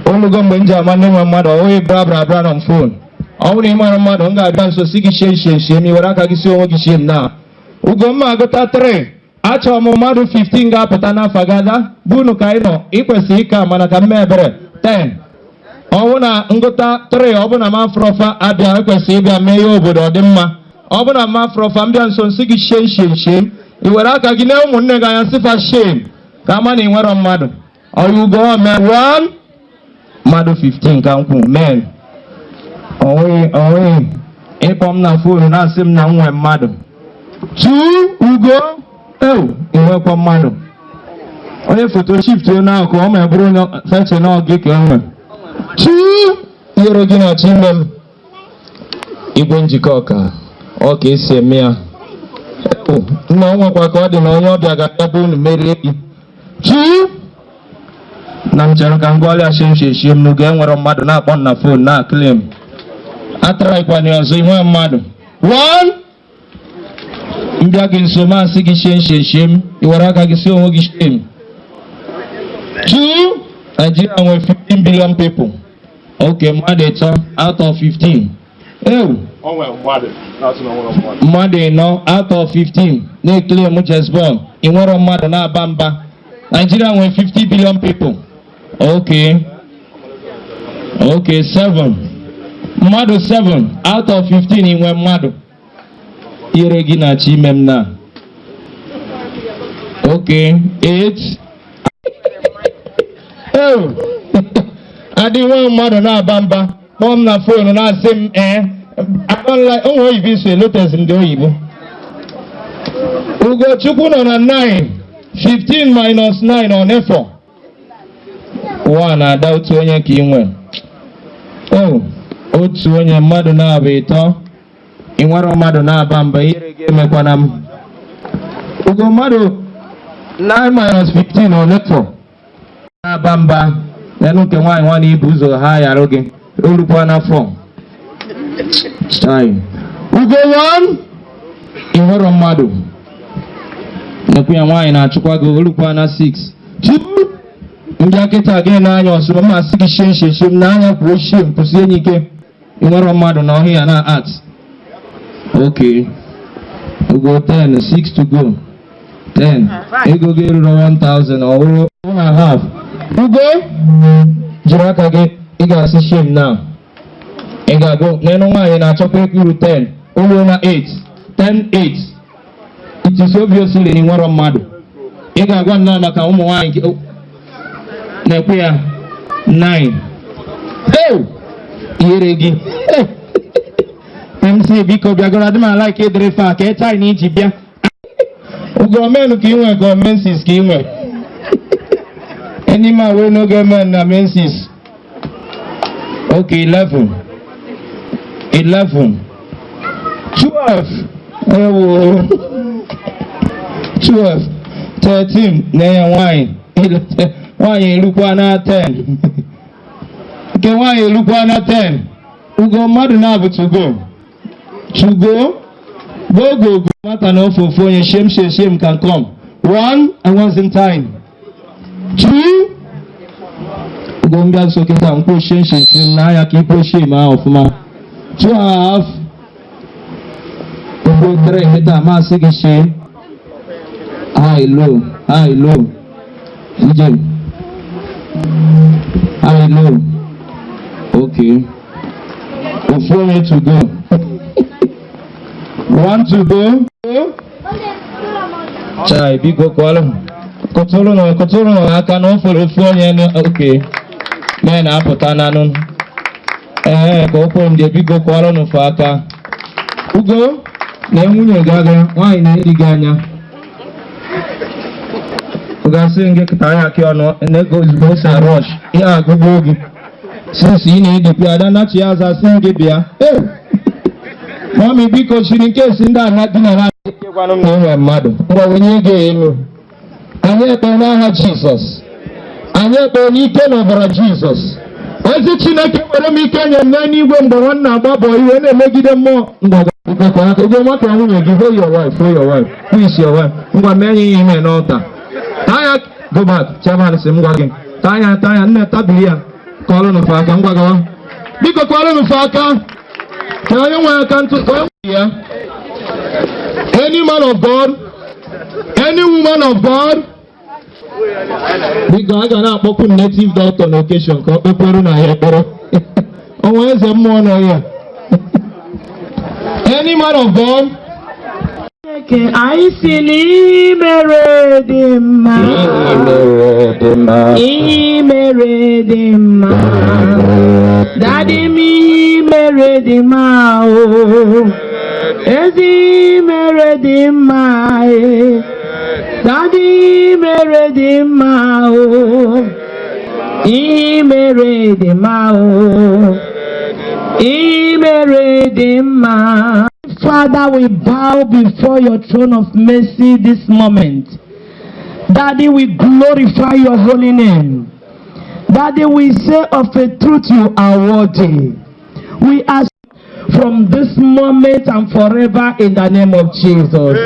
Olugo mgbe m ji ama ndị nwe mmadụ, ọ bụghị bra bra bra na phone. Ọ bụrụ na ị mara mmadụ, m ga-abịa nso si gị shie shie shie m, i were aka gị si onwe gị shie m na. Ugomma agụta 3. Achọrọ m mmadụ 15 ga-apụta n'afọ gada bunu ka ị nọ, ị kwesịrị ịka mana ka m mee ebere 10. Ọ bụ na ngụta 3, ọ bụ na mafrọfa abịa, ekwesịrị ịbịa mee ihe obodo ọ dị mma. Ọ bụ na mafrọfa mbịa nso nsị gị shie shie shie m, i were aka gị nee ụmụnne gị anya sịfa shie m ka ama na ị nwere mmadụ. Ọ ugo mee 1 mmadụ 15 ka m kwu men. Onweghị ịkpọ m na foonu na-asị m na m nwee mmadụ. 2 ugo ewu enwekwa mmadụ. Onye foto shift onye ahụ ka ọ ma bụrụ onye feche na gị ka enwe. 2 ihere gị na-achọ ime m. Igwe njikọ ọka ọ ka esi eme ya. Ewu nna ọ nwekwa ka ọ dị na onye ọbịa ga-abịa bụ unu merie gị. 2 na m chere ka m gụọlịa shim shim shim n'oge enwere mmadụ na-akpọ m na fon na claim. Ataraikwana ya ọzọ inwe mmadụ. 1 mbịa gị nso masị gị shie shie shie m, i were aka gị si onwe gị shie m. 2 Nigeria nwere 15 billion people. Okay, mmadụ 3 out of 15. Ewu. Mmadụ 4 out of 15 na-eclaim Jezebel. Ị nwere mmadụ na-aba mba. Nigeria nwere 50 billion people. Okay. Okay, 7. Mmadụ 7 out of 15 inwe mmadụ. Ire gị na-achọ ime m na. Okay, 8. Oh. Adị nwa mmadụ na-aba mba. Kpọọ m na foonu na-asị m ee. I don't like ụmụ oyibo iso elotezi ndị oyibo. Ugochukwu nọ na 9. 15 minus 9 ọ na-efọ 1. Ada, otu onye ka ị nwe. O otu onye, mmadụ na-abụ ịtọ. Ị nwere mmadụ na-aba mba, ihere gị emekwana m. Ugo, mmadụ 9 minus 15 ọ na-efọ. Na-aba mba n'elu nke nwaanyị nwa na ibu ụzọ ha yarụ gị olukwa na 4. Chai. Ugo 1, ị nwere mmadụ nekwu ya. Nwaanyị na-achụkwa gị olukwa na 6. 2, ndị akịta gị n'anya ọsụma ma sị gị shame, shame, shame n'anya. Kwuo shame, kwụsie enyi ike. Ị nwere mmadụ na ọhịa na art. Okay, ugo 10, 6 to go. 10, ego gị ruru 1000, ọ bụrụ 1 and a half. Ugo, jiri aka gị, ị ga-asị shame now. Ị ga-agụ n'elu. Nwaanyị na-achọkwa iru 10, o ruo na 8, 10, 8. It is obviously na ị nwere mmadụ. Ị ga-agwa m na maka ụmụ nwaanyị nke na-ekwe ya. 9. Hey! Ihere gị. MC, biko bịagoro. Adị m ala ike ịdịrị fa ka ịta na iji bịa. Gọọmenti ka ị nwe, gọọmentis ka ị nwe. Any man wey no get men na menses. Okay, 11, 11, 12, ewo, 12, 13 na ya. Nwanyị, nwanyị erukwa na 10. Nke nwaanyị erukwa na 10. Ugo, mmadụ na-abụ to go, to go, go, go, go. Nwata na ofe ofu onye. Shame, shame, shame can come. One, I was in time. Two, ugo, mbịa nso kịta mkpo. Shame, shame, shame n'anya ka ikpo shame ahụ ọfụma. Two and a half. Ugo, three kịta masị gị shame. High, low, high, low. Ije high, low. Okay, ofu onye to go, one to go. Chai, biko kwalụ, kụtụrụ nụ, kụtụrụ nụ aka na o fere ofu onye. Okay, mee na-apụta n'anụ ee ka o kwe m dị. Biko kwalụ nụfe aka. Ugo na nwunye gị aga, nwaanyị na-eri gị anya. Ọ ga-asị gị kịta ya akị ọnụ n'ego ozugbo o si rush ihe agụgbo gị since ị na-edikwa ada nachi ya aza sị gị bịa. Hey! Mummy, biko chiri nke esi ndị ana dị na ha gwanụ m na enwe mmadụ. Ngwa, wenye ego elu. Anyị ekpe n'aha Jizọs, anyị ekpe n'ike na ọbara Jizọs. Ezi Chineke, were m ike nye m n'eluigwe mgbe nwanna agba iwe na-emegide mmụọ. Ngwa, aka ego nwata nwunye gị. Hold your wife, hold your wife. Who is your wife? Ngwa, mee ya ihe ime n'ọta. Taya, go back. Chairman sị m gwa gị taya, taya nne tabiri ya. Kọọrọ nụfe aka. Ngwa, gawa. Biko kọọrọ nụfe aka ka onye nwe aka ntụ ka onye nwe ya. Any man of God, any woman of God, biko a ga na-akpọkwu native doctor na occasion ka ọ kpekperu na ya ekpere ọnwa eze mmụọ nọ ya. Any man of God. Chineke anyị si n'imere dị mma. Ihe mere dị mma. Daddy m, ihe mere dị mma o. Ezi mere dị mma e. Daddy, mere dị mma o. Ihe mere dị mma o. Ihe mere dị mma. Father, we bow before your throne of mercy this moment. Daddy, we glorify your holy name. Daddy, we say of a truth you are worthy. We ask from this moment and forever in the name of Jesus.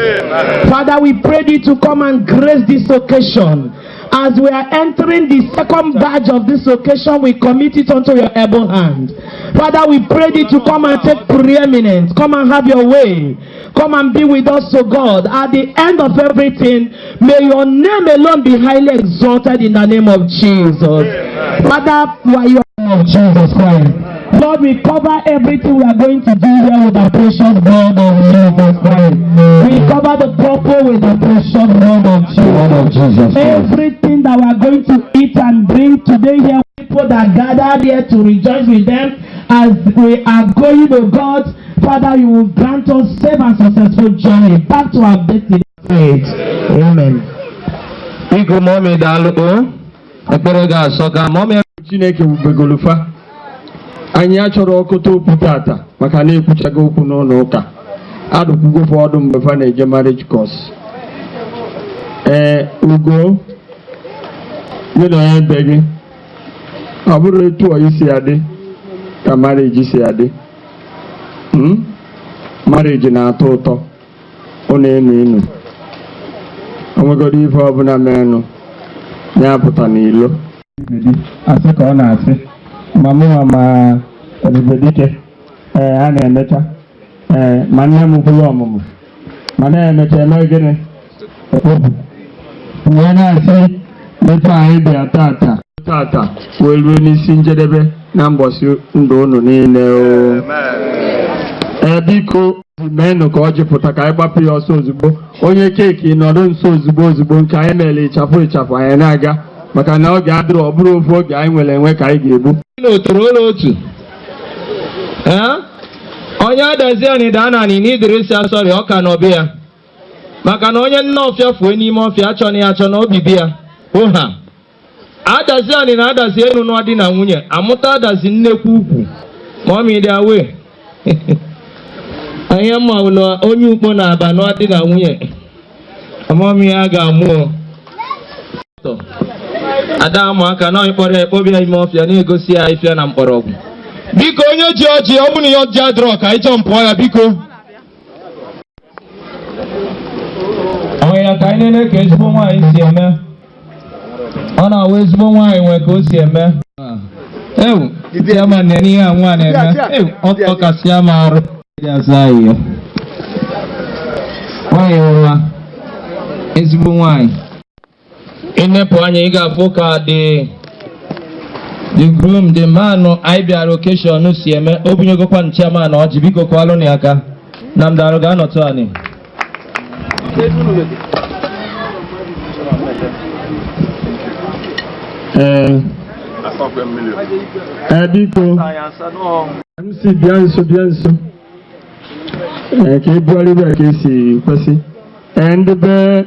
Father, we pray thee to come and grace this occasion. As we are entering the second batch of this occasion, we commit it unto your able hand. Father, we pray thee to come and take preeminence. Come and have your way. Come and be with us, O God. At the end of everything, may your name alone be highly exalted in the name of Jesus. Father, we are your of Jesus Christ. Lord, we cover everything we are going to do here with the precious blood of Jesus Christ. We cover the couple with the precious blood of Jesus. Of Jesus Christ. Everything that we are going to eat and drink today here, people that gathered here to rejoice with them as we are going to God, Father, you will grant us safe and successful journey back to our destiny. Amen. Biko mummy, daalụ o. Ekpere ga-asọ ka mummy. Chineke wubegolufa anyị achọrọ ọkụta okwu tata, maka na ekwuchago okwu n'ụlọ ụka, adụkwugo ọdụ mgbe fa na-eje marriage course. Ee, Ugo, gị na onye be gị, ọ bụrụ etu ọ isi adị ka marriage si adị. Marriage na-atọ ụtọ, ọ na-enu inu. O nwegoro ife ọbụla menụ ya pụta n'ilo asị ka ọ na-asị ma mụnwa ma Ebubedike. Ee, a na-emecha, ee, ma nne m kwụrụ ọmụmụ ma na-emecha eme gịnị ekpopụ wee na-asị mepe. Anyị bịa tata tata wee ruo n'isi njedebe na mbọsị ndụ unu niile o. Ee, biko meenụ ka ọ jupụta ka anyị gbapụ ya ọsọ ozugbo. Onye cake nọdụ nso ozugbo ozugbo nke anyị mere ịchafụ ịchafụ, anyị na-aga maka na oge adịrọ. Ọ bụrụ ofu oge anyị nwere enwe ka anyị ga-egbu. N'otoro ụlọ otu. Ee, onye adazi anyị daa na anị n'idiri asọrị ọka n'ọbịa ya, maka na onye nna ọfịa fue n'ime ọfịa achọ na ya achọ na obibi ya hụha adazi anyị na adazi elu nụọ di na nwunye amụta adazi nnekwu ukwu. Mummy dị awe anyị ma na onye ukpo na-aba nụọ di na nwunye amami ya ga-amụ o. Ada amụ aka na onye kpọrọ ya ekpọbịa ime ọfịa na-egosi ya ifịa na mkpọrọgwụ. Biko, onye ji ọjị, ọ bụrụ na ya ọjị adịrọ, ka anyị jọmpụọ ya, biko. Onwe ya ka anyị nene ka ezigbo nwaanyị si eme. Ọ na-awụ ezigbo nwaanyị nwee ka o si eme. Ewu, chairman, na ihe a nwa na-eme. Ewu, ọ kasịa m arụ. Dị asa ahịhịa. Nwaanyị nwa ezigbo nwaanyị. Ịnepụ anya, ị ga-afụ ka the groom, the man anyị bịara occasion si eme. O bunyegokwa chairman ọjị. Biko kwalụ ya aka na m darụ ga-anọtụ anị. Ee, biko, MC, bịa nso, bịa nso. Ee, ka ebugharịba ka esi kwesị. Ee, ndị be,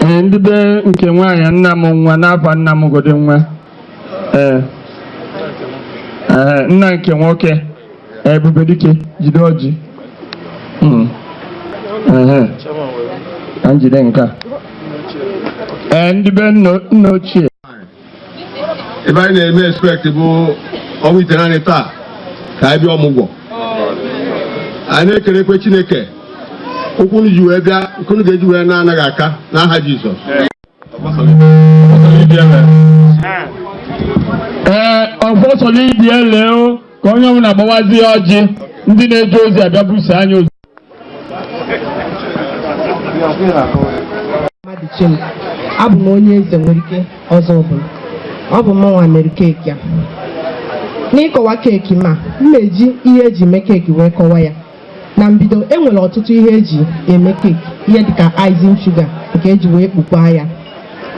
ee, ndị be nke nwaanyị, nna m nwa n'afọ nna m gode nwa. Ee ee, nna nke nwoke, Ebubedike, jide ọjị. Ehe, ka njide nke a. Ee, ndị be nna ochie. Ebe anyị na-eme expect bụ ọnwa 9 taa ka anyị bịa ọmụgwọ. Anyị na-ekelekwe Chineke ụkwụ ji wee bịa, nkunu ga-eji wee na-anaghị aka n'aha Jizọs. Ee, ọfọsọlọ ibi ele o, ka onye ọbụla gbawazie ọjị, ndị na-eje ozi abịa buso anya ozi. Mmadụ chim, abụ m onye eze nwere ike ọzọ ọbụla. Ọ bụ mụnwa mere cake a. N'ịkọwa cake, ma m na-eji ihe eji mee cake wee kọwa ya. Na mbido, e nwere ọtụtụ ihe eji eme cake, ihe dịka icing sugar nke eji wee kpukwa ya,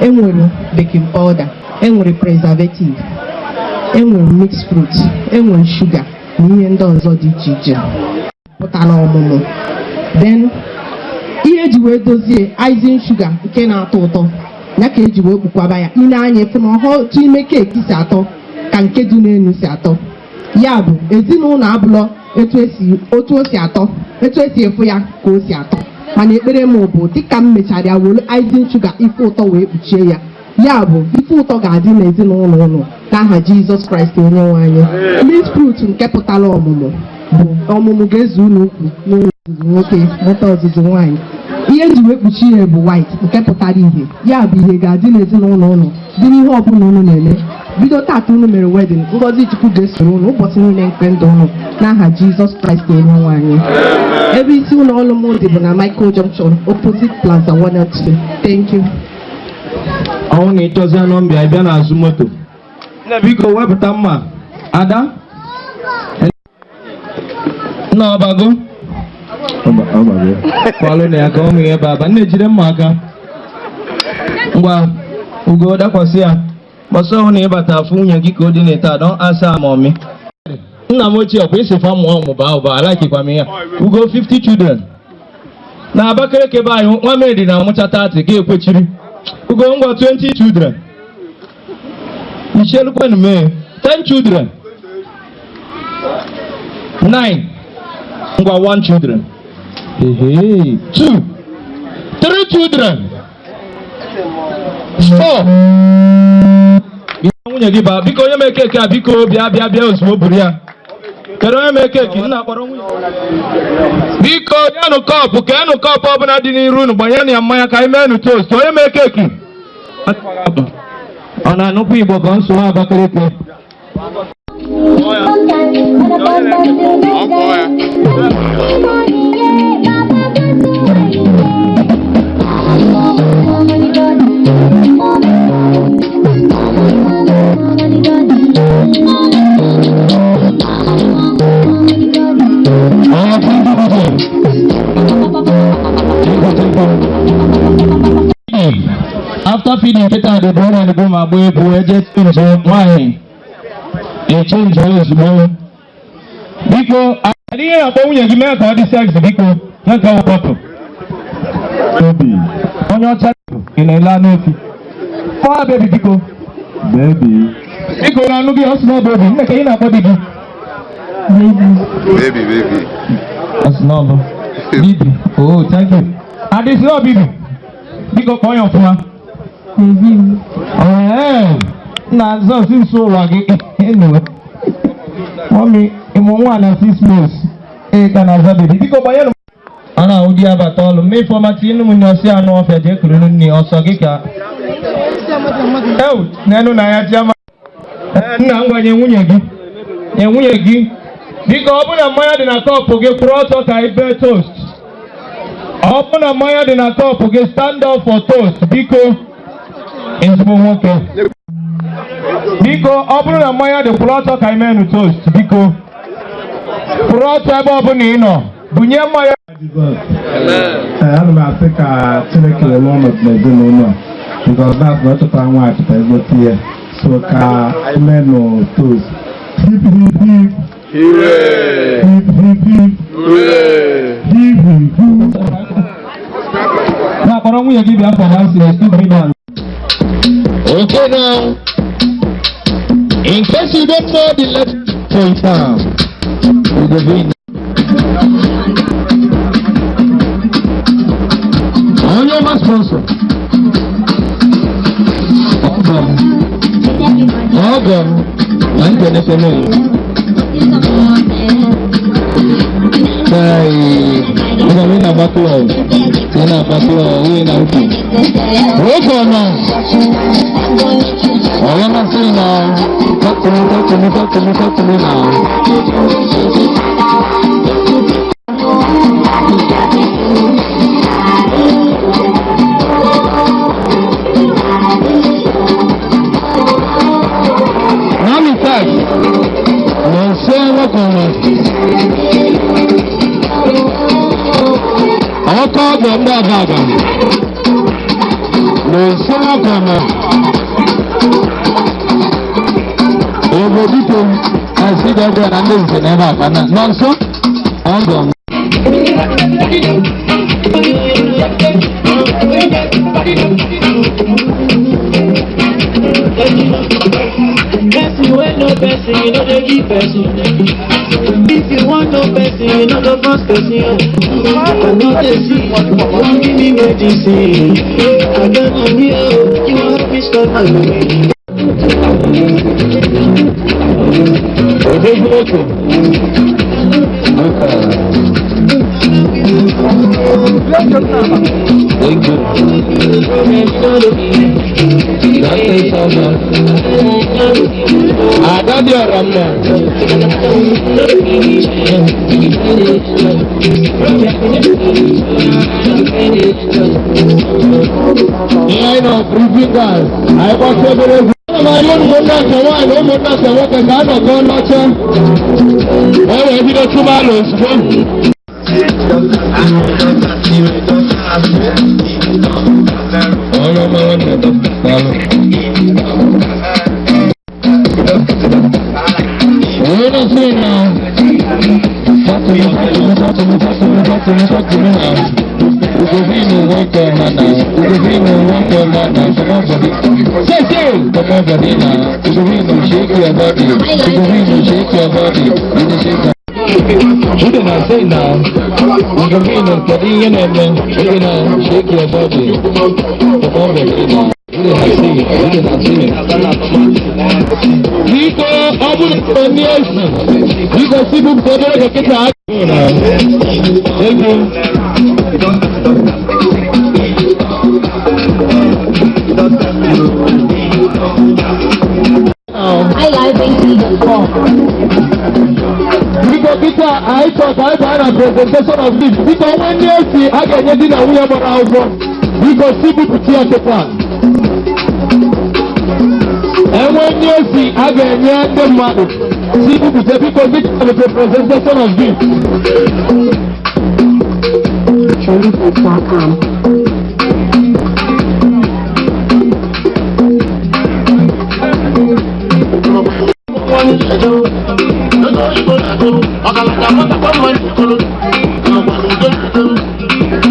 enwere baking powder, enwere preservative, enwere mixed fruit, enwere shuga na ihe ndị ọzọ dị iche iche pụtara ọmụmụ. Then ihe eji wee dozie icing sugar nke na-atọ ụtọ ya ka eji wee kpukwaba ya. Ile anya efu na ọha otu ime cake si atọ ka nke dị n'elu si atọ. Ya bụ, ezinụlọ abụlọ etu esi otu o si atọ, etu esi efu ya ka o si atọ. Mana ekpere m bụ, dịka m mechara ya were icing sugar ife ụtọ wee kpuchie ya, ya bụ ife ụtọ ga-adị n'ezinụlọ ụlọ n'aha Jizọs Kraịst onye nwe anyị. Mixed fruit nke pụtara ọmụmụ bụ ọmụmụ ga-ezu unu ukwu n'ụlọ, ọzụzụ nwoke mụta ọzụzụ nwaanyị. Ihe eji wee kpuchi ya bụ white nke pụtara ihe. Ya bụ, ihe ga-adị n'ezinụlọ ụnụ, dị n'ihe ọbụla unu na-eme. Bido tata unu mere wedding, ngọzi Chukwu ga-esoro unu ụbọchị niile nke ndụ unu n'aha Jizọs Kraịst onye nwe anyị. Ebe isi ụlọ ọrụ m dị bụ na Michael Junction, opposite Plaza 102. Thank you. Ọnwụ na ịchọzie nọmba, ị bịa n'azụ moto. Nne, biko wepụta mma. Ada nna, ọbago kwalụ na ya ka ọ nwee ebe aba. Nne, jide mma aka. Ngwa, Ugo, dakwasị ya gbọsọ hụ na ịbata afụ nwunye gị ka o dị na don asa mummy. Nna m ochie, ọkwa isi fa mụọ ọmụ baa ụba. Alakikwa m ya. Ugo, 50 children. Na Abakaliki be anyị, nwa maid na-amụcha 30 ga-ekwechiri. Ugo ngwa 20 children. Michelle kwenu mee 10 children. 9. Ngwa 1 children. Ehe. 2. 3 children. 4. Nwunye gị ba biko onye mee keeki a biko bịa bịa bịa ozugbo buru ya. Kedu onye mee keeki nna kpọrọ nwunye? Biko nyenụ kọpụ keenụ kọpụ ọbụla dị n'iru unu gbanyenụ ya mmanya ka anyị meenụ toast. Onye mee keeki? Ọ na-anụkwa Igbo ka nsụwa Abakaliki. After feeding Peter, the brother and the groom agba egwu eje chenji nwaanyị echenji ozugbo. Biko, adịghị akpọ nwunye gị mee ka ọ dị sexy biko, mee ka ọ kpọpụ. Onye ọcha ị na-ele anụ efi. Kpọọ baby biko. Baby. Biko na anụ gị ọ sị na baby, nne ka ị na-akpọ di gị. Baby, baby. Ọ sị na ọ bụ bibi. Oh, thank you. Adị sị na ọ bibi. Biko kpọọ ya ọfụma. Nna azọ si nso ụwa gị anyway. Mọmi, ịmụ nwa na 6 months. Ee, ka na-aza bebi. Biko gbanyere m. Ọ na-ahụ di abata ọlụ. Mme ifeọma tinye m nne ọsị anụ ọfịa jee kuru nne ọsọ gị ka. Ewu, n'enu na ya chiama. Nna ngwa nye nwunye gị. Nye nwunye gị. Biko ọ bụ na mmanya dị na kọpụ gị kwụrụ ọtọ ka ị bee toast. Ọ bụ na mmanya dị na kọpụ gị stand up for toast biko. Ezigbo nwoke. Biko ọ bụrụ na mmanya dị kwụrụ ọtọ ka ị meenụ toast biko. Kwụrụ ọtọ ebe ọbụla ị nọ bunye mmanya. Ana m asị ka Chineke were ọnọdụ n'ezinụlọ a because that's na ọ chọtara nwa achịta ezigbote ihe so ka anyị meenụ toast. Hip hip hip. Hooray! Hip hip hip. Hooray! Hip hip hip. Na-akpọrọ nwunye gị bịa fọma si ebi na. Okay now, in case you don't know the left point now, we go be onye ọma sponsor. Ọgọ m, ọgọ m, na nkenekene. Chai, ọgọ m ị na-agba klọb, ị na-agba klọb, ị na-ukwu. Oge ọ nọ. Ọ̀rọ̀ náà sí iná. Talk to me, talk to me, talk to me, talk to me now. Mami five. Mo ń ṣe ọlọ́kùnrin. Ọkọ̀ ọgbọ̀n ń bá bàbà. Mo ń ṣe ọlọ́kùnrin. Obodo biko, asị gị ọgwụ na ndị nze n'ebe a kana. Nọ nso, ọgọ m. Person wey no person, you no dey give person. If you want no person, you no go force person. I no dey sick, you wan give me medicine. I get money, oh, you wan help me stop my money. Odogwu otu. Thank you. That is so much. Ada dị ọra mma. Ihe anyị nọ briefing gas, anyị gbasa obere egwu. Ana m arịọ ụmụnna nke nwaanyị na ụmụnna nke nwoke ka a nọkọ n'oche. E wee bido chụba alụ ozugbo. Onye ọma nwanne daalụ. Onye na-asị na talk to me, talk to me, talk to me, talk to me, talk to me, talk to me now. Ugovino nwoke ọma na Ugovino nwoke ọma na, come on body. Say say, come on body na. Ugovino, shake your body. Ugovino, shake your body. You dey shake am. Who dey na say now? Ugovino, kedu ihe na-eme? Who na shake your body? Come on body na. Who dey na say? Who dey na say? Biko, ọ bụrụ na ndị ezi, biko si bupụta obere oge kịta na egwu. iLiveAC.com. Biko kịta anyị chọrọ ka anyị baa na presentation of gift. Biko onwe ndị esi a ga-enye di na nwunye gbara akwụkwọ. Biko si bupụta ya kịta. Enwe ndị esi a ga-enye ndị mmadụ si bupụta, biko kịta bụ presentation of gift. TrendyBeats.com.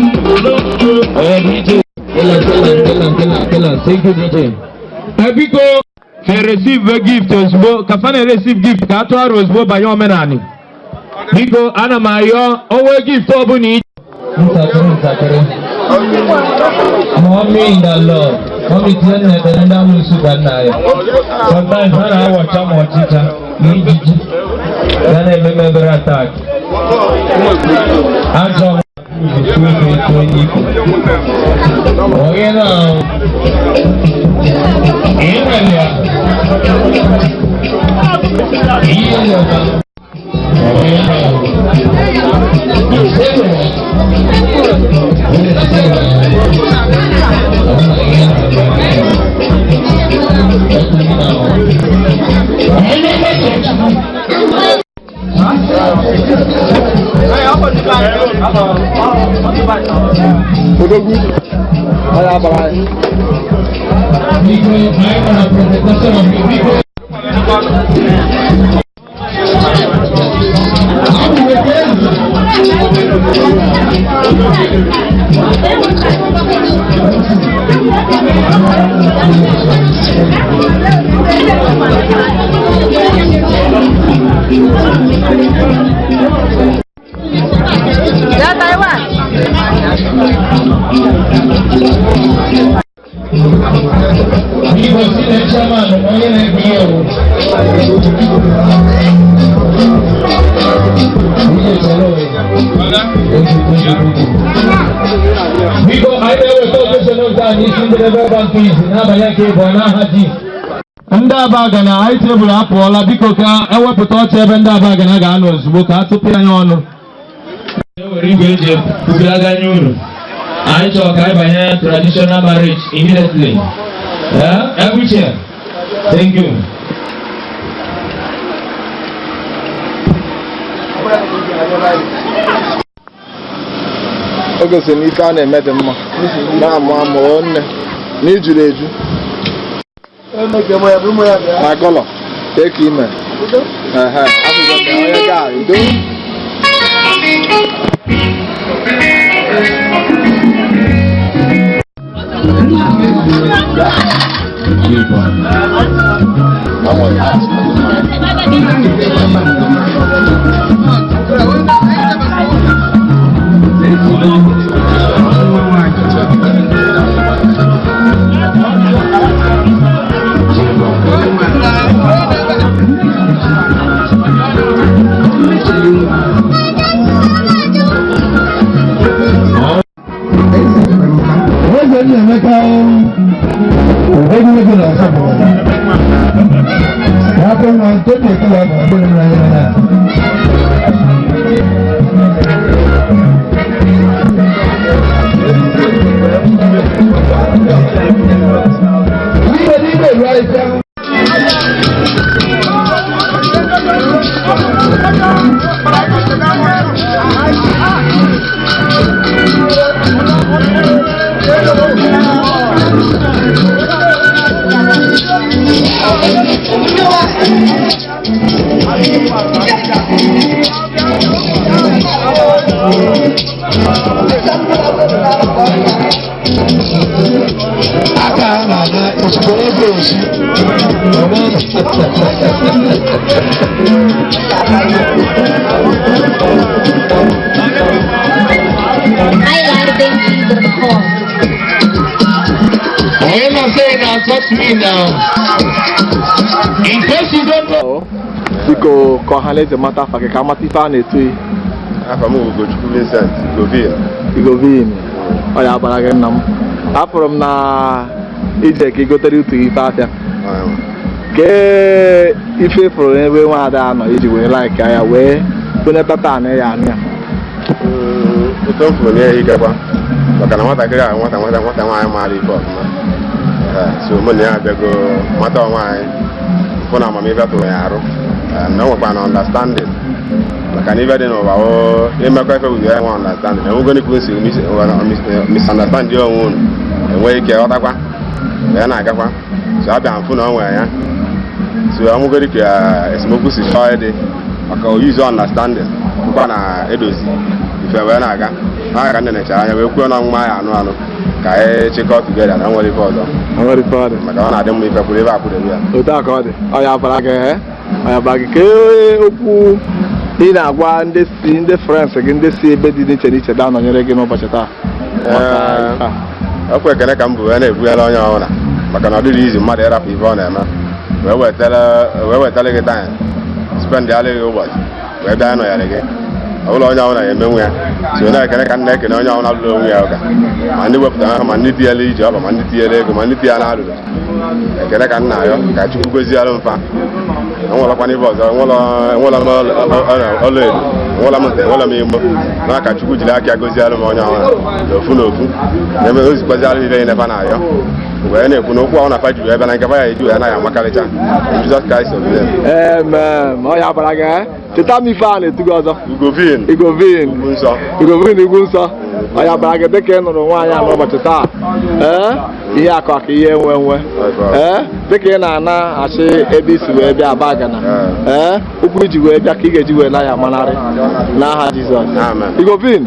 Oya DJ, kill am, kill am, kill am, kill am, kill am. Thank you, DJ. Biko ka receive gift ozugbo, ka fa na-receive gift ka atụ aro ozugbo banye omenani. Biko ana m ayọ onwe gift ọbụla iji. Ntakịrị ntakịrị. Mommy in the Lord. Mommy tinye nna ekele ndị amụsụ ka nna ya. Sometimes ha na-awọcha m ọchịcha na ijiji. Ya na-eme m ebere attack. Ajọ m ikwu. Onye na ịnwere ya. Ihe ya na onye na Odogwu, ọya abara anyị. Biko, anyị nwere presentation of gift. Biko. Biko, si na chairman onye na-ebi ya ewu. Biko, anyị na-eweta occasion nke a n'isi njedebe ebe nke izi n'abalị nke ịbụọ n'aha ji. Ndị Abagana, anyị tebụl apụọla, biko ka ewepụta oche ebe ndị Abagana ga-anọ ozugbo ka a tụpụ anya ọnụ. E nwere igwe eji ebugara anya uru. Anyị chọrọ ka anyị banye traditional marriage immediately. Yeah? Every chair. Thank you. O gosiri na ife a na-eme dị mma na-amụ amụ nne na ijuru eju na kọlọ ka eke ime. Ehe, afụgo m ya, onye gaa udo. Eze Nnaemeka egwuregwu na asọpụrụ ya afọ nwa nke obi ekele ọ bụ ọbụla mmiri anya na n'ime n'ime ruo ahịhịa. highlifebenz.com. When I say now, touch me now. In case you don't know. Biko ka ọha na eze mata afa gị ka amata ife a na-etu gị. Afa m bụ Ugochukwu Vincent Igovin. Igovin, ọ ya agbara gị nna m. Afụrụ m na ije ka ị gotere utu ife afịa. Kee ife ịfụrụ n'ebe nwaada anọ iji wee laik ya wee kwenye taa na ya anụ ya. Ife m fụrụ na ya ikekwa maka na nwatakịrị a nwata nwata nwata nwaanyị maara ife ọfụma. So mụ na ya abịago mata onwe anyị fụ na amamife tụrụ ya arụ na o nwekwa na understanding maka na ife dị n'ụwa o imekọ ife wuzi ya nwe understanding enwego ikwu nsi misunderstand onwe unu enweghị ike ghọtakwa ya na-agakwa so abịa mfụ na o nwere ya so ọmụgodi ka esemokwu si chọọ ịdị maka oyuzu understanding bụkwa na edozi ife wee na-aga ha ka nne nechara anya wee kwuo na ọmụma ya anụ anụ ka anyị chịkọọ tugeda na nwere ife ọzọ maka ọ na-adị mma ife kwuru ebe akwụdebe ya. Otu a ka ọ dị, ọ ya bara gị ee, ọ ya bara gị. Kee okwu ị na-agwa ndị si ndị frens gị ndị si ebe dị n'iche n'iche bịa nọnyere gị n'ụbọchị taa? Okwu ekele ka m bụ wee na-ebugara onye ọbụla maka na ọ dịrị izu mmadụ ịrapụ ife ọ na-eme wee wetara gị taịm spend alị gị ụbọchị wee bịa nọnyere gị ọ bụla onye ọbụla ya-emenwu ya so na-ekele ka m na-ekene onye ọbụla lụrụ onwe ya ụka ma ndị wepụtara ha ma ndị tinyere ije ọba ma ndị tinyere ego ma ndị tinyere alụrụ ekele ka m na-ayọ ka Chukwu goziere mfa enwelakwana ife ọzọ enwela m ọlaedo enwela m nta enwela m igbo na ka Chukwu jiri aka goziere m onye ọbụla n'ofu n'ofu na-eme ozikwaziara ile niile fa na-ayọ wee na-ekwu na okwu ahụ na fa juru ebe na nke fa ya eju ya anaghị amakarịcha Jizọs Kraịst of them. Amen. Ọ ya bara gị ee. Cheta m ife a na-etu gị ọzọ. Igovin. Igovin. Ugwu nsọ. Igovin ugwu nsọ. Ọ ya bara gị dịka ị nụrụ nwaanyị a n'ụbọchị taa. Ee, ihe akụ akụ ihe enwe enwe. Ee, dịka ị na-ana achị ebe isi wee bịa aba gana. Ee, ụkwụ iji wee bịa ka ị ga-eji wee na ya amanarị n'aha Jizọs. Igovin.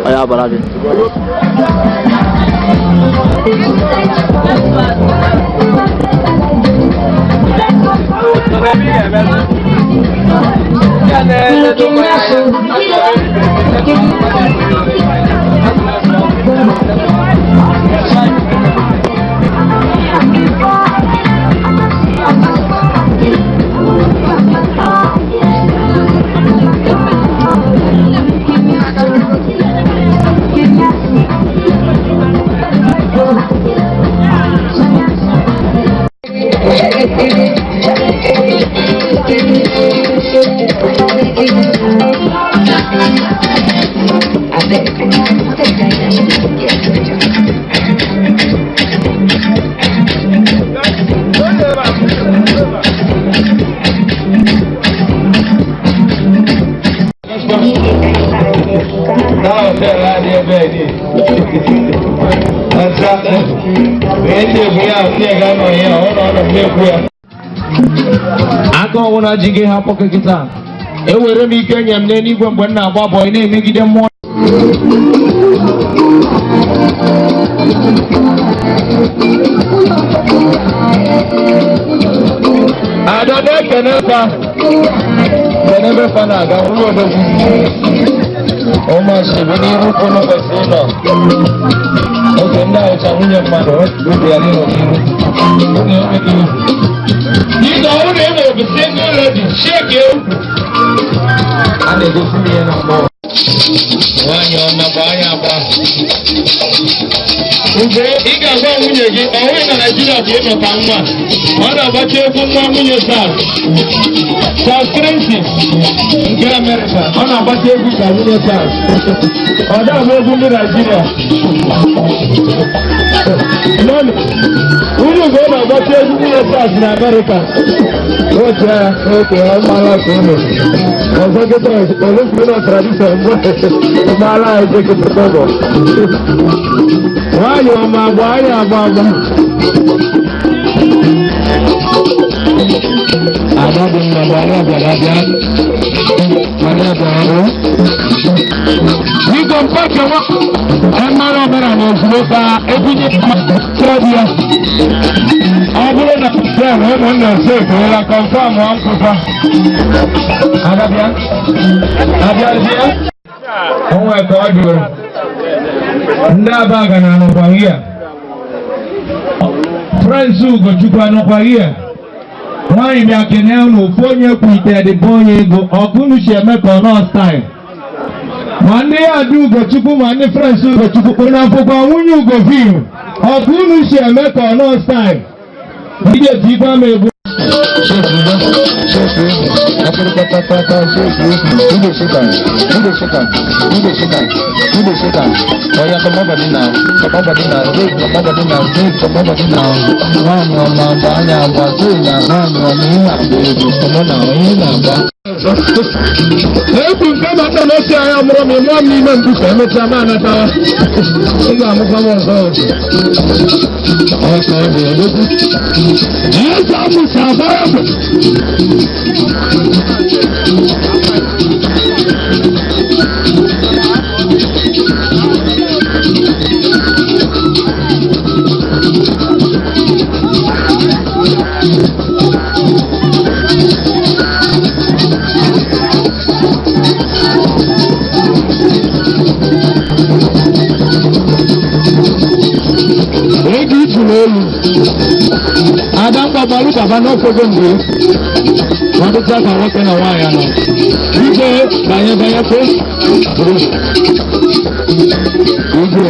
Ọ ya bara gị. Aka ọbụla ji gị hapụ gị kịta ewere m ike nye m n'eluigwe mgbe m na-agba bọị na-emegide mmụọ. Ada na-ekene fa kenebe fa na-aga nwụrụ odogwu ụmụasị bụ n'iru kwụnụ kwesịrị ịnọ oge ndị ahụcha nwunye mmadụ obi ya n'ihu n'iru oge enweghị uru. Dịka ọ bụrụ na e nwere single lady, shake egwu. A na-egosi m ihe na mmụọ. Nwaanyị ọma gbaa ya agba. Ube ị ga-agwa nwunye gị ọ bụghị na Naịjirịa ka ịmụta nwa. Ọ na-agbacha egwu nwa nwunye Sars. Sars Crimson nke Amerịka. Ọ na-agbacha egwu ka nwunye Sars. Ọ na-agba egwu ndị Naịjirịa. Nọọnụ. Nwunye Ugo na-agbacha egwu nwunye Sars na Amerịka. Otu ya, oke, ọ mara ka unu. Ọzọ kịta, olufuru na tradishọn mgbe mara anyị je kịta tọbọ. Nwanyị ọma agba anyị agba agba. Ada dị mma bụ anyị abịara abịa. Anyị abịara abịa. Biko mpake nwa mara omenala ozugbo ka ebunye mmadụ ya. Na ụmụnna esefuola confirm nkwụkwa. Abịa. Abịazie. Onwe ka ọ jụrụ. Ndị Abaga na-anọkwa here. Friends Ugochukwu anọkwa here. Nwaanyị bịa kene unu ofu onye kwuitere dị bụ onye ego ọkụ unu si eme ka ọ nọọ style. Ma ndị ya dị Ugochukwu ma ndị Friends Ugochukwu unu afụkwa nwunye Ugovin ọkụ unu si eme ka ọ nọọ style. Ndị eti ikpe ama egwu. Ekwu nke ma nna m ochie anyị mụrụ m mụọ m n'ime mkpuke emechaa m anatawa ị ga-amụkwa m ọzọ. Eze amụsa agba egbe. Ego iji n'elu. Ada mgbagbalu baba n'ofogo mgbe nwadịcha ka nwoke na nwaanyị anọ. Biko banye banye kwe. Igwe.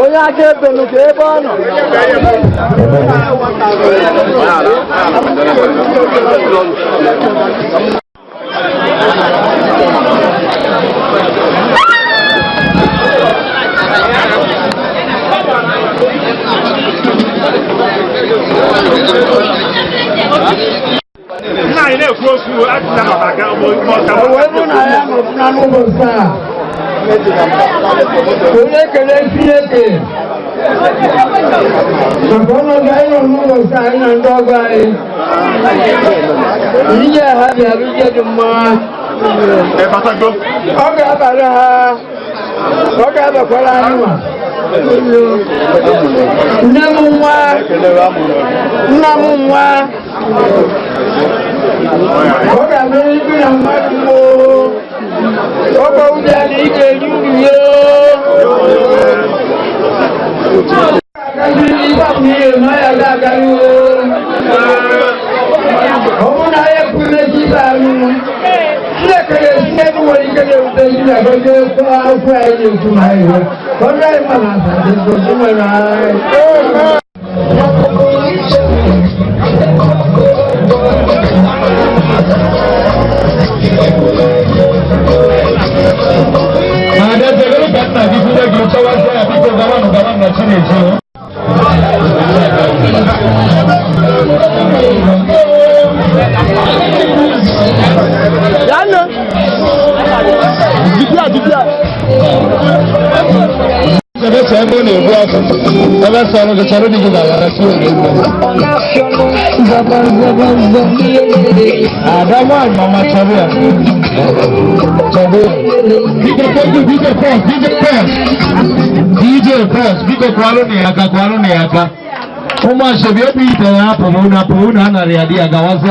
Onye akaebe nụ ka ebe ọ nọ. Onye kele Chineke maka ọnọdụ anyị nọ n'ụlọ nsọ anyị na ndị ọgọ anyị ije ha bịara ije dị mma ọ ga-abara ha ọ ga-abakwara anyị nwa nne m nwa nna m nwa ọ ga-abịa ibi na mmadụ gboo ọkọ̀ oúnjẹ ni ike yúrù yóò. DJ Prince, biko kwalụ na ya aka. Ụmụ ashebi obi ite ya apụrụ na apụrụ na anarị adị agawazi.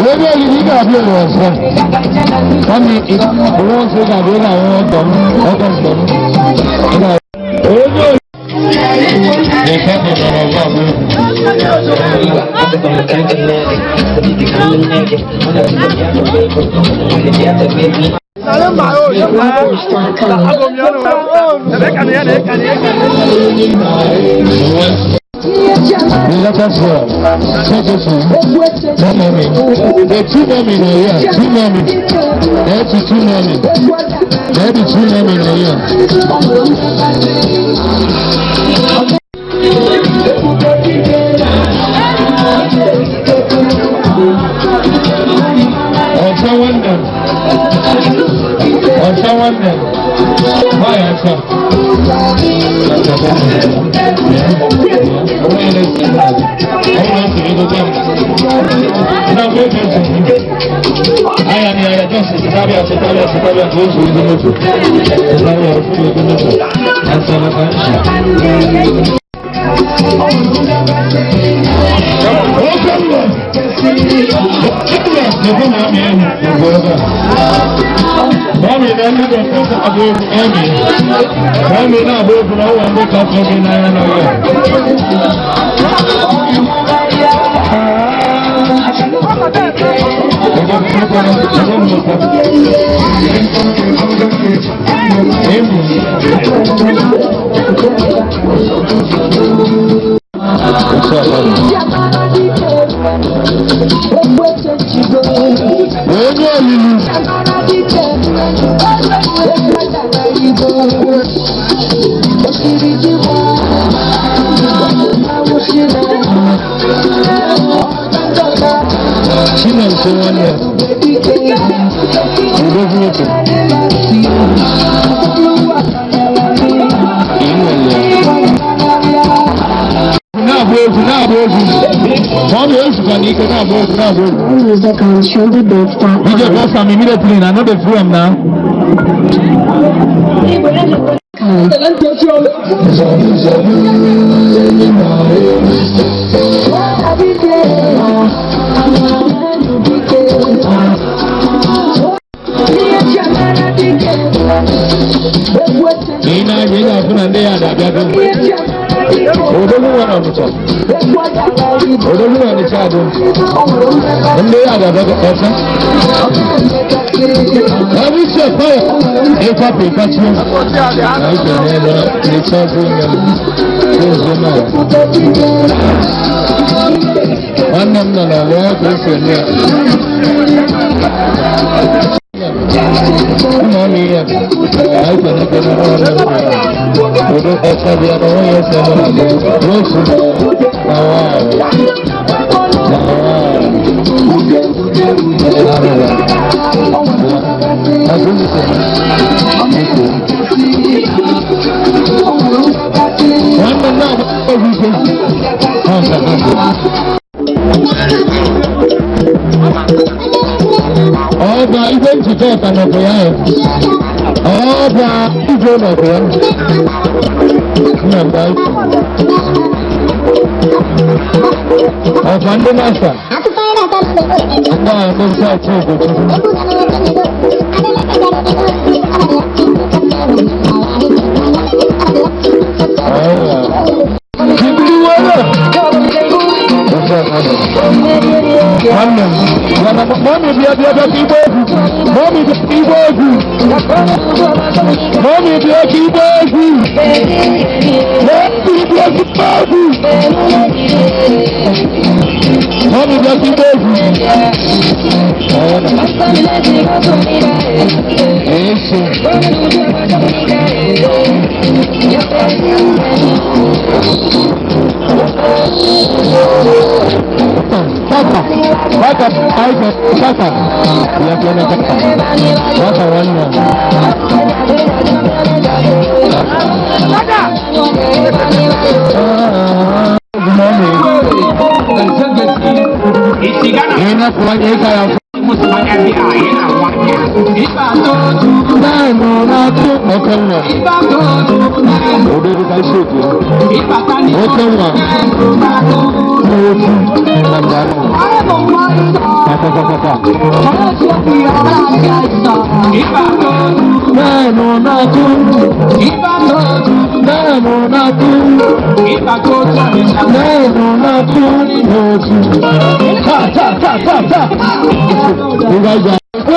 Onye olili ga-abịa ụlọ ọzọ. Mami, ụlọ nsọ ga-abịa ụlọ ahụ ọgọ m, ọgọ nke m. Onye olili. Music on trendybeats.com. DJ boss am immediately na no dey free am now. Ị na-aga ị ga-afụ na ndị ya na-abịa dum. Odogwu nwa n'Ọnịcha. Odogwu n'Ọnịcha adụ. Ndị ya ga-abịa ọcha. Every step fire. Ịkwapụ ịkwachi. Anyị ga-eme n'ịcha ọzọ onye m. Ozo na. Nwanne m nọ n'ala ya ka esi eme ya. Ụmụ ọnụ ihe. Anyị ga-eme n'ọrụ ọrụ. Odo ọcha bịa na onye ese eme na rosu na nwanyị. Na ọba igwe njikọ ọka nọkwa ya ọba igwe nọkwa ya nna mba ọkwa ndị masta ndị a ndị nsọ achị obodo. Mami bịa bịa bịa ka igba egwu. Mami bịa ka igba egwu. Mami bịa ka igba egwu. Mami bịa ka igba egwu. Mami bịa ka igba egwu. Eso. Papa, papa, papa, ya tiene papa. Papa, bueno. Oke nwa. Odogwu ka isi otu. Oke nwa. N'otu na mgbe anọ. Papa. Nenu na-atụ. Nenu na-atụ. Nenu na-atụ n'otu. Ta ta ta ta ta.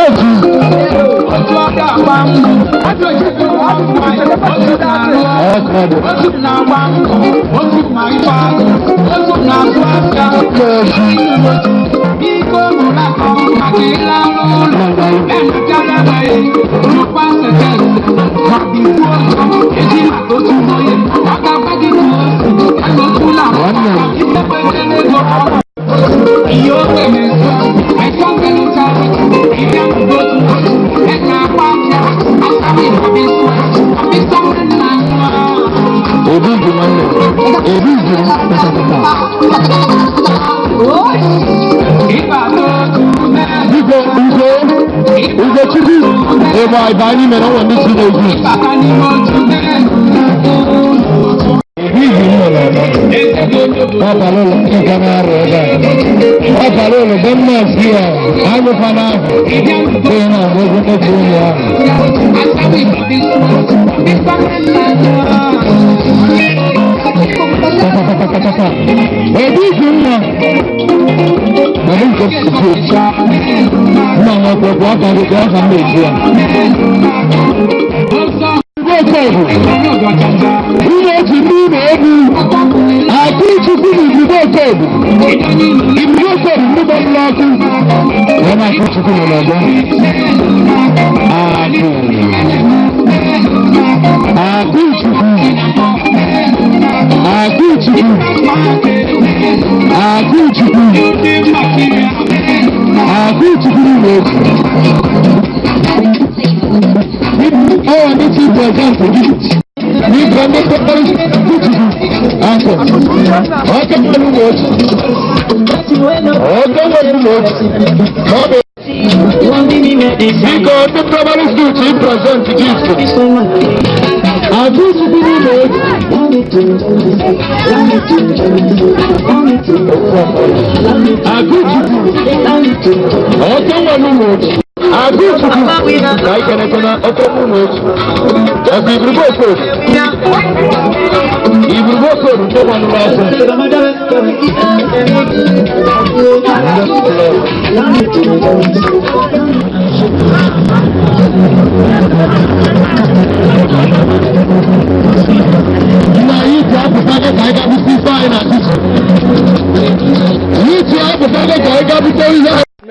Otu.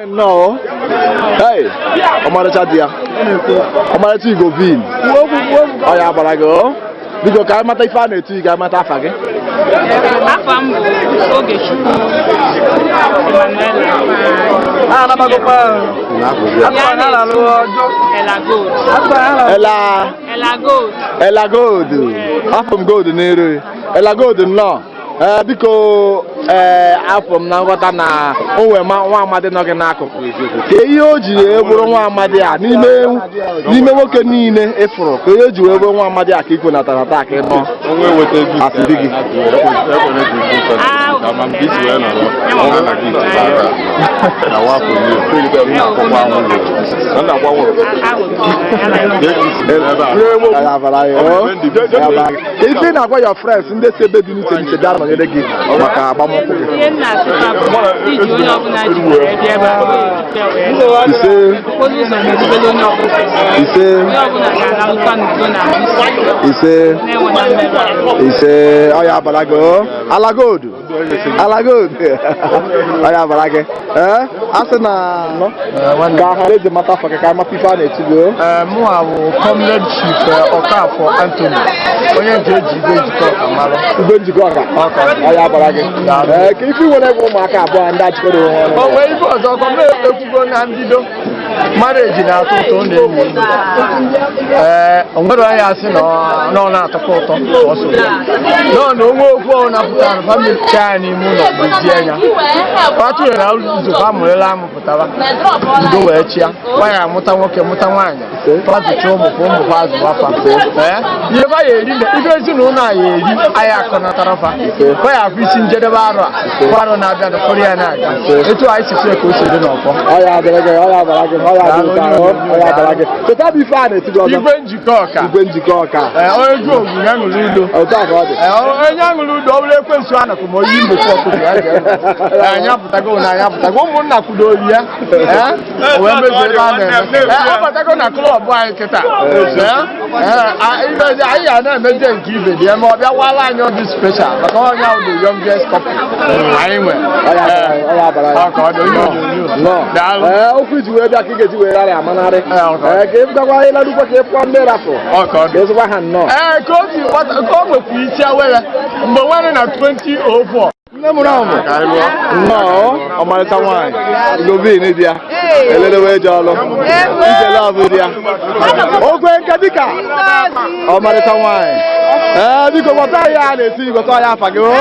No. Hey, ọmarịcha di ya. Ọmarịcha Igbo vin. Ọ ya gbara gị o. Biko ka anyị mata ife a na-etu gị, ka anyị mata afa gị. Afa m bụ Ogechukwu Emmanuel. Ela Ela Gold. Ela Gold. Afọ m gold n'eru. Ela Gold nnọọ. Biko afọ m na nghọta na o nwere nwa amadi nọ gị n'akụkụ. Ka ihe o ji wee bụrụ nwa amadi a n'ime nwoke niile ịfụrụ, ka ihe o ji wee bụrụ nwa amadi a ka ikwe natara taa ka ị nọ asị di gị. Ife ị na-agwa your friends ndị si ebe dị n'iche n'iche bịa nọnyere gị maka agbamnkwụ gị. Ihe m na-asịkwa bụ iji onye ọbụla ji wee bịa ebe a Ise. Okporo ụzọ na-erubere onye ọbụla. Ise. Onye ọbụla ga-alalụkwa n'udo na ahụ Ise. na-enweta mmerụ ahụ. Ise. Ọ ya abara gị o. Ala gold. Ala gold. Ọ ya abara gị. Ee, a sị na ka ha eji mata afọ gị ka amata ife a na-etu gị o. Mụnwa bụ Comrade Chief Okafor Anthony, onye nke eji igwe njikọ ọka mara. Igwe njikọ ọka? Ọ ya abara gị. Ee, ka ife nwere bụ ụmụaka abụọ ndị achịkọrọ onwe ha. O nwee ife ọzọ, kọm ekwugo na mbido marriage na-atọ ụtọ, ọ na-enyi enyi. Ee, o nwere onye asị na ọ na-atọkọ ụtọ ọsọ. Nọ na onwe okwu ọ napụtara family cha n'ime ụlọ gbozie ya fatụrụ na ụzọ fa mụrịla amụpụtara udo wee chịa nwaanyị amụta nwoke mụta nwaanyị fazụcha ụmụ fa ụmụ fa azụwa fa ihe fa ya eri ife ezinụlọ a ya eri anyị akọnatara fa fa ya afụ isi njedebe arụ a arụ na-abịa na ya na-aga etu anyị si fee ka o si dị n'ọfọ. Igwe njikọ ọka. Igwe njikọ ọka. Onye ju ogwu ya ṅụrụ udo. Onye aṅụrụ udo ọ bụrụ ekwensu anakụ ma oyi mgbochi ọkụkọ ya anyị apụtago na anyị apụtago ụmụnna kwudoro ya wee mezie ebe a na-eme ọ batago na klọb anyị kịta anyị ga na-emezie nke ibe dị ya ma ọ bịa wala anyị ọdụ special maka onye ahụ the youngest couple anyị nwere. Okwu iji wee bịa ka ị ga-eji wee rara amanarị ka ịbụgakwa ịlarukwa ka ịpụkwa ndị rafụ ka ịzụkwa ha nnọọ. Ee, ka o nwekwa isi awere mgbe nwanne na 2004 nne mụrụ amụ nnọọ ọmarịcha nwaanyị Lovin dị ya elelewe eje ọlụ ije lọvụ dị ya ogwe nke dịka ọmarịcha nwaanyị. Ee, biko gwọta ya a na-esi gwọta ya afa gị o.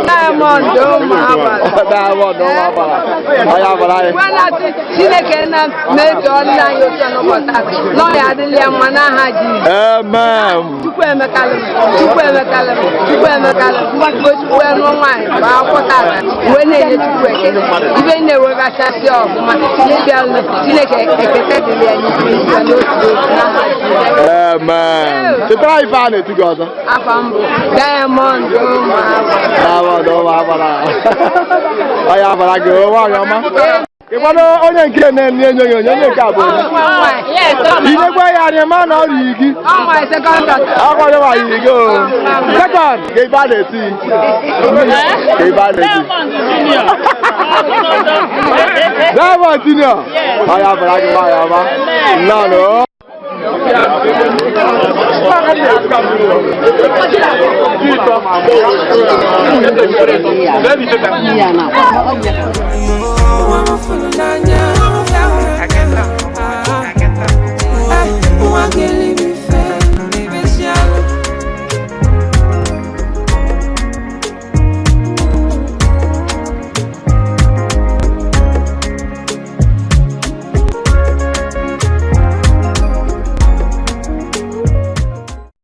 Diamond ụmụ agbara. Ọya agbara anyị. Chineke na mejọ nna anyị otu n'ụbọchị taa. N'ọya adịla ya mma n'aha Jizọs. Amen. Chukwu emekalụ m, Chukwu emekalụ m, Chukwu emekalụ m. Chukwu nụ nwaanyị bụ akwụkwọ tata wee na-enye Chukwu ekele. Ibe na-ewegachasị ọfụma n'ịbịa Chineke ekete dịrị ya n'isi n'otu n'otu n'aha Jizọs. Amen. Chetara ife a na-eti gị ọzọ. Afa mbụ Diamond ụmụ agbara. Diamond ụmụ agbara. Ọya agbara gị nwaanyị ọma. Ịgbanụ onye nke na-enye enyo onye onye nke abụọ. Inekwa ya anya ma na ọ riri gị. Akwado ma yiri gị o. Sekọnd ka ife a na-eti. Ka ife a na-eti. Diamond Junior. Ọya agbara gị nwaanyị ọma. Nnọọ.